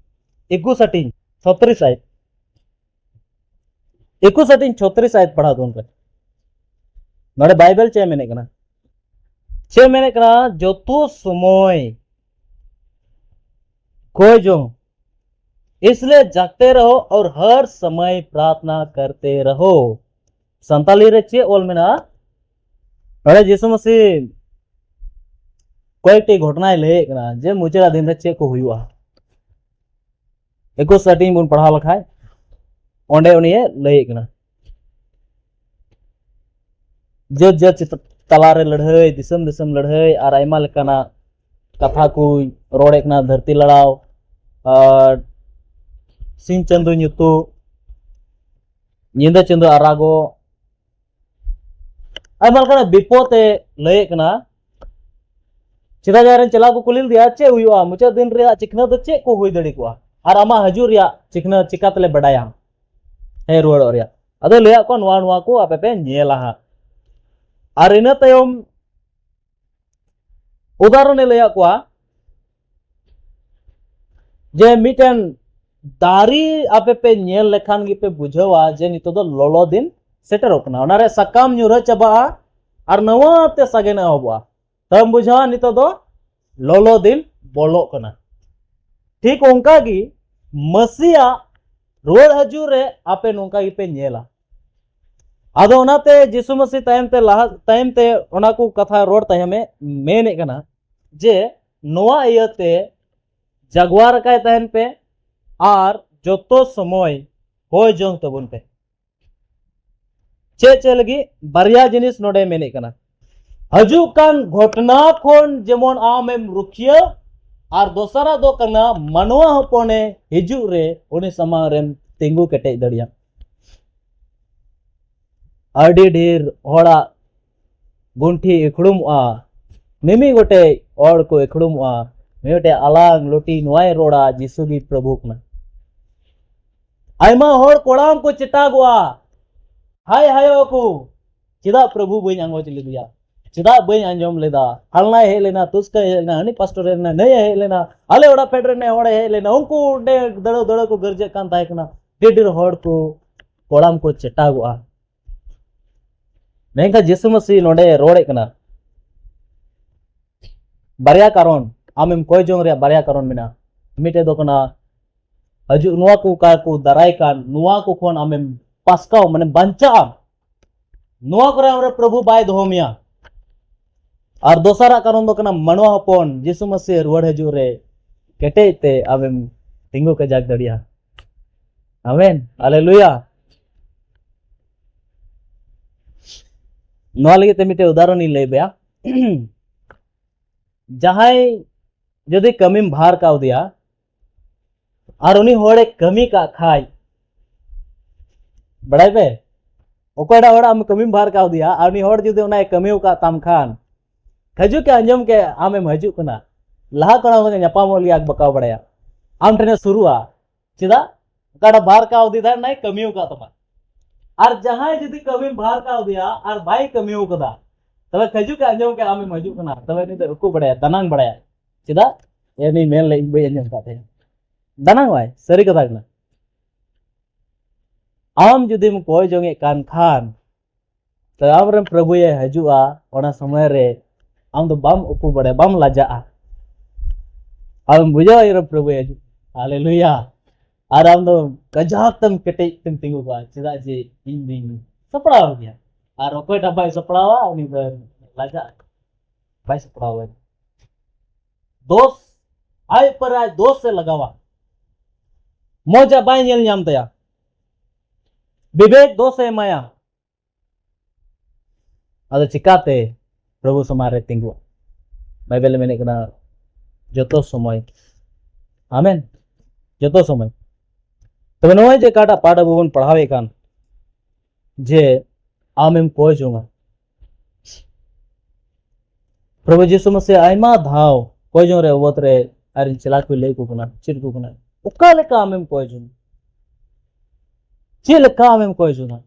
ᱮᱠᱩᱥ ᱦᱟᱹᱴᱤᱧ, ᱪᱷᱚᱛᱨᱤᱥ ᱟᱭ ᱮᱠᱩᱥ ᱟᱹᱴᱤᱧ ᱪᱷᱚᱛᱨᱤᱥ ᱟᱭᱟᱛ ᱯᱟᱲᱦᱟᱣ ᱛᱟᱵᱚᱱ ᱯᱮ᱾ ᱱᱚᱰᱮ ᱵᱟᱭᱵᱮᱞ ᱪᱮᱫ ᱮ ᱢᱮᱱᱮᱫ ᱠᱟᱱᱟ? ᱪᱮᱫ ᱮ ᱢᱮᱱᱮᱫ ᱠᱟᱱᱟ? ᱡᱚᱛᱚ ᱥᱚᱢᱚᱭ ᱠᱚᱭ ᱡᱚᱝ, इसलिए जगते रहो और हर समय प्रार्थना करते रहो। ᱥᱟᱱᱛᱟᱞᱤ ᱨᱮ ᱪᱮᱫ ᱚᱞ ᱢᱮᱱᱟᱜᱼᱟ? ᱱᱚᱰᱮ ᱡᱤᱥᱩ ᱢᱟᱹᱥᱤ ᱠᱚᱭᱮᱠᱴᱤ ᱜᱷᱚᱴᱚᱱᱟᱭ ᱞᱟᱹᱭᱮᱫ ᱠᱟᱱᱟ ᱡᱮ ᱢᱩᱪᱟᱹᱫ ᱫᱤᱱ ᱨᱮ ᱪᱮᱫ ᱠᱚ ᱦᱩᱭᱩᱜᱼᱟ᱾ ᱮᱠᱩᱥ ᱥᱟᱴᱤᱝ ᱵᱚᱱ ᱯᱟᱲᱦᱟᱣ ᱞᱮᱠᱷᱟᱡ ᱚᱸᱰᱮ ᱩᱱᱤᱭᱮ ᱞᱟᱹᱭᱮᱫ ᱠᱟᱱᱟ, ᱡᱟᱹᱛ ᱡᱟᱹᱛ ᱪᱮᱛ- ᱛᱟᱞᱟᱨᱮ ᱞᱟᱹᱲᱦᱟᱹᱭ, ᱫᱤᱥᱚᱢ ᱫᱤᱥᱚᱢ ᱞᱟᱹᱲᱦᱟᱹᱭ ᱟᱨ ᱟᱭᱢᱟ ᱞᱮᱠᱟᱱᱟᱜ ᱠᱟᱛᱷᱟ ᱠᱚ ᱨᱚᱲᱮᱫ ᱠᱟᱱᱟ, ᱫᱷᱟᱹᱨᱛᱤ ᱞᱟᱲᱟᱣ ᱟᱨ ᱥᱤᱧ ᱪᱟᱸᱫᱚ ᱧᱩᱛᱩ, ᱧᱤᱫᱟᱹ ᱪᱟᱸᱫᱚ ᱟᱨᱟᱜᱚᱜ, ᱟᱭᱢᱟ ᱞᱮᱠᱟᱱᱟᱜ ᱵᱤᱯᱚᱫ ᱮ ᱞᱟᱹᱭᱮᱫ ᱠᱟᱱᱟ᱾ ᱪᱮᱫᱟᱜ ᱡᱟᱦᱟᱸ ᱨᱮᱱ ᱪᱮᱞᱟ ᱠᱚ ᱠᱩᱞᱤ ᱞᱮᱫᱮᱭᱟ, "ᱪᱮᱫ ᱦᱩᱭᱩᱜᱼᱟ? ᱢᱩᱪᱟᱹᱫ ᱫᱤᱱ ᱨᱮᱭᱟᱜ ᱪᱤᱠᱷᱱᱟᱹ ᱫᱚ ᱪᱮᱫ ᱠᱚ ᱦᱩᱭ ᱫᱟᱲᱮ ᱠᱚᱜᱼᱟ? ᱟᱨ ᱟᱢᱟᱜ ᱦᱤᱡᱩᱜ ᱨᱮᱭᱟᱜ ᱪᱤᱠᱷᱱᱟᱹ ᱪᱤᱠᱟ ᱛᱮᱞᱮ ᱵᱟᱰᱟᱭᱟ? ᱦᱮᱸ, ᱨᱩᱣᱟᱹᱲᱚᱜ ᱨᱮᱭᱟᱜ?" ᱟᱫᱚᱭ ᱞᱟᱹᱭᱟᱫ ᱠᱚᱣᱟ, "ᱱᱚᱣᱟ ᱱᱚᱣᱟ ᱠᱚ ᱟᱯᱮ ᱯᱮ ᱧᱮᱞᱟ ᱦᱟᱸᱜ᱾" ᱟᱨ ᱤᱱᱟᱹ ᱛᱟᱭᱚᱢ ᱩᱫᱟᱦᱚᱨᱚᱱᱮ ᱞᱟᱹᱭᱟᱫ ᱠᱚᱣᱟ ᱡᱮ ᱢᱤᱫᱴᱮᱱ ᱫᱟᱨᱮ ᱟᱯᱮ ᱯᱮ ᱧᱮᱞ ᱞᱮᱠᱷᱟᱱ ᱜᱮᱯᱮ ᱵᱩᱡᱷᱟᱹᱣᱟ ᱡᱮ ᱱᱤᱛᱚᱜ ᱫᱚ ᱞᱚᱞᱚ ᱫᱤᱱ ᱥᱮᱴᱮᱨᱚᱜ ᱠᱟᱱᱟ, ᱚᱱᱟ ᱨᱮ ᱥᱟᱠᱟᱢ ᱧᱩᱨᱦᱟᱹ ᱪᱟᱵᱟᱜᱼᱟ ᱟᱨ ᱱᱟᱣᱟ ᱛᱮ ᱥᱟᱜᱮᱱ ᱮᱦᱚᱵᱚᱜᱼᱟ᱾ ᱛᱚᱵᱮᱢ ᱵᱩᱡᱷᱟᱹᱣᱟ ᱱᱤᱛᱚᱜ ᱫᱚ ᱞᱚᱞᱚ ᱫᱤᱱ ᱵᱚᱞᱚᱜ ᱠᱟᱱᱟ᱾ ᱴᱷᱤᱠ ᱚᱱᱠᱟ ᱜᱮ ᱢᱟᱹᱥᱤᱭᱟᱜ ᱨᱩᱣᱟᱹᱲ ᱦᱤᱡᱩᱜ ᱨᱮ ᱟᱯᱮ ᱱᱚᱝᱠᱟ ᱜᱮᱯᱮ ᱧᱮᱞᱟ᱾ ᱟᱫᱚ ᱚᱱᱟᱛᱮ ᱡᱤᱥᱩ ᱢᱟᱹᱥᱤ ᱛᱟᱭᱚᱢ ᱛᱮ ᱞᱟᱦᱟ ᱛᱟᱭᱚᱢ ᱛᱮ ᱚᱱᱟ ᱠᱚ ᱠᱟᱛᱷᱟ ᱨᱚᱲ ᱛᱟᱭᱚᱢᱮ ᱢᱮᱱᱮᱫ ᱠᱟᱱᱟ ᱡᱮ ᱱᱚᱣᱟ ᱤᱭᱟᱹᱛᱮ ᱡᱟᱜᱽᱣᱟᱨ ᱟᱠᱟᱭ ᱛᱟᱦᱮᱱ ᱯᱮ ᱟᱨ ᱡᱚᱛᱚ ᱥᱚᱢᱚᱭ ᱦᱚᱭ ᱡᱚᱝ ᱛᱟᱵᱚᱱ ᱯᱮ᱾ ᱪᱮᱫ ᱪᱮᱫ ᱞᱟᱹᱜᱤᱫ? ᱵᱟᱨᱭᱟ ᱡᱤᱱᱤᱥ ᱱᱚᱰᱮ ᱢᱮᱱᱮᱫ ᱠᱟᱱᱟ᱾ ᱦᱤᱡᱩᱜ ᱠᱟᱱ ᱜᱷᱚᱴᱚᱱᱟ ᱠᱷᱚᱱ ᱡᱮᱢᱚᱱ ᱟᱢᱮᱢ ᱨᱩᱠᱷᱤᱭᱟᱹ, ᱟᱨ ᱫᱚᱥᱟᱨᱟᱜ ᱫᱚ ᱠᱟᱱᱟ ᱢᱟᱱᱣᱟ ᱦᱚᱯᱚᱱᱮ ᱦᱤᱡᱩᱜ ᱨᱮ ᱩᱱᱤ ᱥᱟᱢᱟᱝ ᱨᱮᱢ ᱛᱤᱸᱜᱩ ᱠᱮᱴᱮᱡ ᱫᱟᱲᱮᱭᱟᱜ᱾ ᱟᱹᱰᱤ ᱰᱷᱮᱨ ᱦᱚᱲᱟᱜ ᱜᱩᱱᱴᱷᱤ ᱤᱠᱷᱲᱩᱢᱚᱜᱼᱟ, ᱢᱤᱢᱤᱫ ᱜᱚᱴᱮᱡ ᱦᱚᱲ ᱠᱚ ᱤᱠᱷᱲᱩᱢᱚᱜᱼᱟ, ᱢᱤᱢᱤᱫᱴᱮᱡ ᱟᱞᱟᱝ ᱞᱩᱴᱤ ᱱᱚᱣᱟᱭ ᱨᱚᱲᱟ, ᱡᱤᱥᱩ ᱜᱮ ᱯᱨᱚᱵᱷᱩ ᱠᱟᱱᱟ᱾ ᱟᱭᱢᱟ ᱦᱚᱲ ᱠᱚᱲᱟᱢ ᱠᱚ ᱪᱮᱴᱟᱜᱚᱜᱼᱟ, ᱦᱟᱭ ᱦᱟᱭᱚ ᱠᱚ, "ᱪᱮᱫᱟᱜ ᱯᱨᱚᱵᱷᱩ ᱵᱟᱹᱧ ᱟᱸᱜᱚᱪ ᱞᱮᱫᱮᱭᱟ? ᱪᱮᱫᱟᱜ ᱵᱟᱹᱧ ᱟᱸᱡᱚᱢ ᱞᱮᱫᱟ? ᱯᱷᱟᱞᱱᱟᱭ ᱦᱮᱡ ᱞᱮᱱᱟ, ᱛᱩᱥᱠᱟᱭ ᱦᱮᱡ ᱞᱮᱱᱟ, ᱦᱟᱹᱱᱤ ᱯᱟᱥᱴᱚᱨ ᱦᱮᱡ ᱞᱮᱱᱟ, ᱱᱟᱹᱭᱮ ᱦᱮᱡ ᱞᱮᱱᱟ, ᱟᱞᱮ ᱚᱲᱟᱜ ᱯᱷᱮᱰ ᱨᱮᱱ ᱦᱚᱲᱮ ᱦᱮᱡ ᱞᱮᱱᱟ, ᱩᱱᱠᱩ ᱚᱸᱰᱮ ᱫᱟᱹᱲᱟᱹᱣ ᱫᱟᱹᱲᱟᱹᱣ ᱠᱚ ᱜᱟᱨᱡᱟᱜ ᱠᱟᱱ ᱛᱟᱦᱮᱸ ᱠᱟᱱᱟ᱾" ᱰᱷᱮᱨ ᱰᱷᱮᱨ ᱦᱚᱲ ᱠᱚ ᱠᱚᱲᱟᱢ ᱠᱚ ᱪᱮᱴᱟᱜᱚᱜᱼᱟ᱾ ᱢᱮᱱᱠᱷᱟᱱ ᱡᱤᱥᱩ ᱢᱟᱹᱥᱤ ᱱᱚᱰᱮ ᱨᱚᱲᱮᱫ ᱠᱟᱱᱟ, ᱵᱟᱨᱭᱟ ᱠᱟᱨᱚᱱ, ᱟᱢᱮᱢ ᱠᱚᱭ ᱡᱚᱝ ᱨᱮᱭᱟᱜ ᱵᱟᱨᱭᱟ ᱠᱟᱨᱚᱱ ᱢᱮᱱᱟᱜᱼᱟ᱾ ᱢᱤᱫᱴᱮᱡ ᱫᱚ ᱠᱟᱱᱟ ᱦᱤᱡᱩᱜ ᱱᱚᱣᱟ ᱠᱚ ᱠᱟ-, ᱠᱚ ᱫᱟᱨᱟᱭ ᱠᱟᱱ, ᱱᱚᱣᱟ ᱠᱚ ᱠᱷᱚᱱ ᱟᱢᱮᱢ ᱯᱟᱥᱠᱟᱣ, ᱢᱟᱱᱮ ᱵᱟᱧᱪᱟᱜ ᱟᱢ᱾ ᱱᱚᱣᱟ ᱠᱚᱨᱮ ᱟᱢᱨᱮ ᱯᱨᱚᱵᱷᱩ ᱵᱟᱭ ᱫᱚᱦᱚ ᱢᱮᱭᱟ᱾ ᱟᱨ ᱫᱚᱥᱟᱨᱟᱜ ᱠᱟᱨᱚᱱ ᱫᱚ ᱠᱟᱱᱟ, ᱢᱟᱱᱣᱟ ᱦᱚᱯᱚᱱ ᱡᱤᱥᱩ ᱢᱟᱹᱥᱤᱦ ᱨᱩᱣᱟᱹᱲ ᱦᱤᱡᱩᱜ ᱨᱮ ᱠᱮᱴᱮᱡ ᱛᱮ ᱟᱢᱮᱢ ᱛᱤᱸᱜᱩ ᱠᱟᱡᱟᱠ ᱫᱟᱲᱮᱭᱟᱜᱼᱟ᱾ ᱟᱢᱮᱱ, ᱦᱟᱞᱮᱞᱩᱭᱟ᱾ ᱱᱚᱣᱟ ᱞᱟᱹᱜᱤᱫ ᱛᱮ ᱢᱤᱫᱴᱮᱱ ᱩᱫᱟᱦᱚᱨᱚᱱ ᱤᱧ ᱞᱟᱹᱭ ᱵᱮᱭᱟ᱾ ᱡᱟᱦᱟᱸᱭ ᱡᱩᱫᱤ ᱠᱟᱹᱢᱤᱢ ᱵᱷᱟᱨ ᱠᱟᱣᱫᱮᱭᱟ ᱟᱨ ᱩᱱᱤ ᱦᱚᱲᱮ ᱠᱟᱹᱢᱤ ᱠᱟᱜ ᱠᱷᱟᱡ, ᱵᱟᱲᱟᱭ ᱯᱮ, ᱚᱠᱚᱭᱴᱟᱜ ᱦᱚᱲ ᱟᱢ ᱠᱟᱹᱢᱤᱢ ᱵᱷᱟᱨ ᱠᱟᱣᱫᱮᱭᱟ ᱟᱨ ᱩᱱᱤ ᱦᱚᱲ ᱡᱩᱫᱤ ᱚᱱᱟᱭ ᱠᱟᱹᱢᱤ ᱟᱠᱟᱫ ᱛᱟᱢ ᱠᱷᱟᱱ, ᱠᱷᱟᱹᱡᱩ ᱠᱮ ᱟᱸᱡᱚᱢ ᱠᱮ ᱟᱢᱮᱢ ᱦᱤᱡᱩᱜ ᱠᱟᱱᱟ, ᱞᱟᱦᱟ ᱠᱷᱚᱱᱟᱜ ᱧᱟᱯᱟᱢᱚᱜ ᱞᱟᱹᱜᱤᱫ ᱵᱟᱠᱟᱣ ᱵᱟᱲᱟᱭᱟ, ᱟᱢ ᱴᱷᱮᱱᱮ ᱥᱩᱨᱩᱜᱼᱟ᱾ ᱪᱮᱫᱟᱜ? ᱚᱠᱟᱴᱟᱜ ᱵᱷᱟᱨ ᱠᱟᱣᱫᱮ ᱛᱟᱦᱮᱸ ᱚᱱᱟᱭ ᱠᱟᱹᱢᱤ ᱟᱠᱟᱫ ᱛᱟᱢᱟ᱾ ᱟᱨ ᱡᱟᱦᱟᱸᱭ ᱡᱩᱫᱤ ᱠᱟᱹᱢᱤᱢ ᱵᱷᱟᱨ ᱠᱟᱣᱫᱮᱭᱟ ᱟᱨ ᱵᱟᱭ ᱠᱟᱹᱢᱤ ᱟᱠᱟᱫᱟ, ᱛᱚᱵᱮ ᱠᱷᱟᱹᱡᱩ ᱠᱮ ᱟᱸᱡᱚᱢ ᱠᱮ ᱟᱢᱮᱢ ᱦᱤᱡᱩᱜ ᱠᱟᱱᱟ, ᱛᱚᱵᱮ ᱩᱱᱤ ᱫᱚ ᱩᱠᱩ ᱵᱟᱲᱟᱭᱟ, ᱫᱟᱱᱟᱝ ᱵᱟᱲᱟᱭᱟ᱾ ᱪᱮᱫᱟᱜ? ᱮ, ᱩᱱᱤ ᱢᱮᱱ ᱞᱮᱫ ᱤᱧ ᱵᱟᱹᱧ ᱟᱸᱡᱚᱢ ᱠᱟᱫ ᱛᱟᱭᱟ᱾ ᱫᱟᱱᱟᱝ ᱟᱭ, ᱥᱟᱹᱨᱤ ᱠᱟᱛᱷᱟ ᱠᱟᱱᱟ᱾ ᱟᱢ ᱡᱩᱫᱤᱢ ᱠᱚᱭ ᱡᱚᱝ ᱮᱫ ᱠᱟᱱ ᱠᱷᱟᱱ, ᱛᱚ ᱟᱢᱨᱮᱱ ᱯᱨᱚᱵᱷᱩᱭᱮ ᱦᱤᱡᱩᱜᱼᱟ, ᱚᱱᱟ ᱥᱚᱢᱚᱭ ᱨᱮ ᱟᱢ ᱫᱚ ᱵᱟᱢ ᱩᱠᱩ ᱵᱟᱲᱟᱭᱟ, ᱵᱟᱢ ᱞᱟᱡᱟᱜᱼᱟ᱾ ᱟᱢ ᱵᱩᱡᱷᱟᱹᱣᱟ ᱤᱧᱨᱮᱱ ᱯᱨᱚᱵᱷᱩᱭ ᱦᱤᱡᱩᱜ, ᱦᱟᱞᱮᱞᱩᱭᱟ᱾ ᱟᱨ ᱟᱢ ᱫᱚ ᱠᱟᱡᱟᱠ ᱛᱮᱢ ᱠᱮᱴᱮᱡ ᱛᱮᱢ ᱛᱤᱸᱜᱩ ᱠᱚᱜᱼᱟ, ᱪᱮᱫᱟᱜ ᱡᱮ ᱤᱧ ᱫᱩᱧ ᱥᱟᱯᱲᱟᱣ ᱜᱮᱭᱟ᱾ ᱟᱨ ᱚᱠᱚᱭᱴᱟᱜ ᱵᱟᱭ ᱥᱟᱯᱲᱟᱣᱟ, ᱩᱱᱤ ᱫᱚ ᱞᱟᱡᱟᱜ, ᱵᱟᱭ ᱥᱟᱯᱲᱟᱣᱟ᱾ ᱫᱳᱥ, ᱟᱡ ᱩᱯᱚᱨ ᱟᱡ ᱫᱳᱥ ᱮ ᱞᱟᱜᱟᱣᱟ᱾ ᱢᱚᱡᱟᱜ ᱵᱟᱭ ᱧᱮᱞ ᱧᱟᱢ ᱛᱟᱭᱟ, ᱵᱤᱵᱮᱠ ᱫᱳᱥ ᱮ ᱮᱢᱟᱭᱟ᱾ ᱟᱫᱚ ᱪᱤᱠᱟᱛᱮ ᱯᱨᱚᱵᱷᱩ ᱥᱟᱢᱟᱝ ᱨᱮ ᱛᱤᱸᱜᱩᱜᱼᱟ? ᱵᱟᱭᱵᱮᱞ ᱮ ᱢᱮᱱᱮᱫ ᱠᱟᱱᱟ, ᱡᱚᱛᱚ ᱥᱚᱢᱚᱭ᱾ ᱟᱢᱮᱱ᱾ ᱡᱚᱛᱚ ᱥᱚᱢᱚᱭ᱾ ᱛᱚᱵᱮ ᱱᱚᱜᱼᱚᱭ ᱡᱮ ᱚᱠᱟᱴᱟᱜ ᱯᱟᱴ ᱟᱵᱚ ᱵᱚᱱ ᱯᱟᱲᱦᱟᱣᱮᱫ ᱠᱟᱱ, ᱡᱮ ᱟᱢᱮᱢ ᱠᱚᱭ ᱡᱚᱝᱟ, ᱯᱨᱚᱵᱷᱩ ᱡᱤᱥᱩ ᱢᱟᱥᱤ ᱟᱭᱢᱟ ᱫᱷᱟᱣ ᱠᱚᱭ ᱡᱚᱝ ᱨᱮ ᱵᱟᱵᱚᱫ ᱨᱮ ᱟᱨ ᱪᱮᱞᱟ ᱠᱚᱭ ᱞᱟᱹᱭ ᱠᱚ ᱠᱟᱱᱟ, ᱪᱮᱫ ᱠᱚ ᱠᱟᱱᱟ, ᱚᱠᱟ ᱞᱮᱠᱟ ᱟᱢᱮᱢ ᱠᱚᱭ ᱡᱚᱝᱟ, ᱪᱮᱫ ᱞᱮᱠᱟ ᱟᱢᱮᱢ ᱠᱚᱭ ᱡᱚᱝᱟ᱾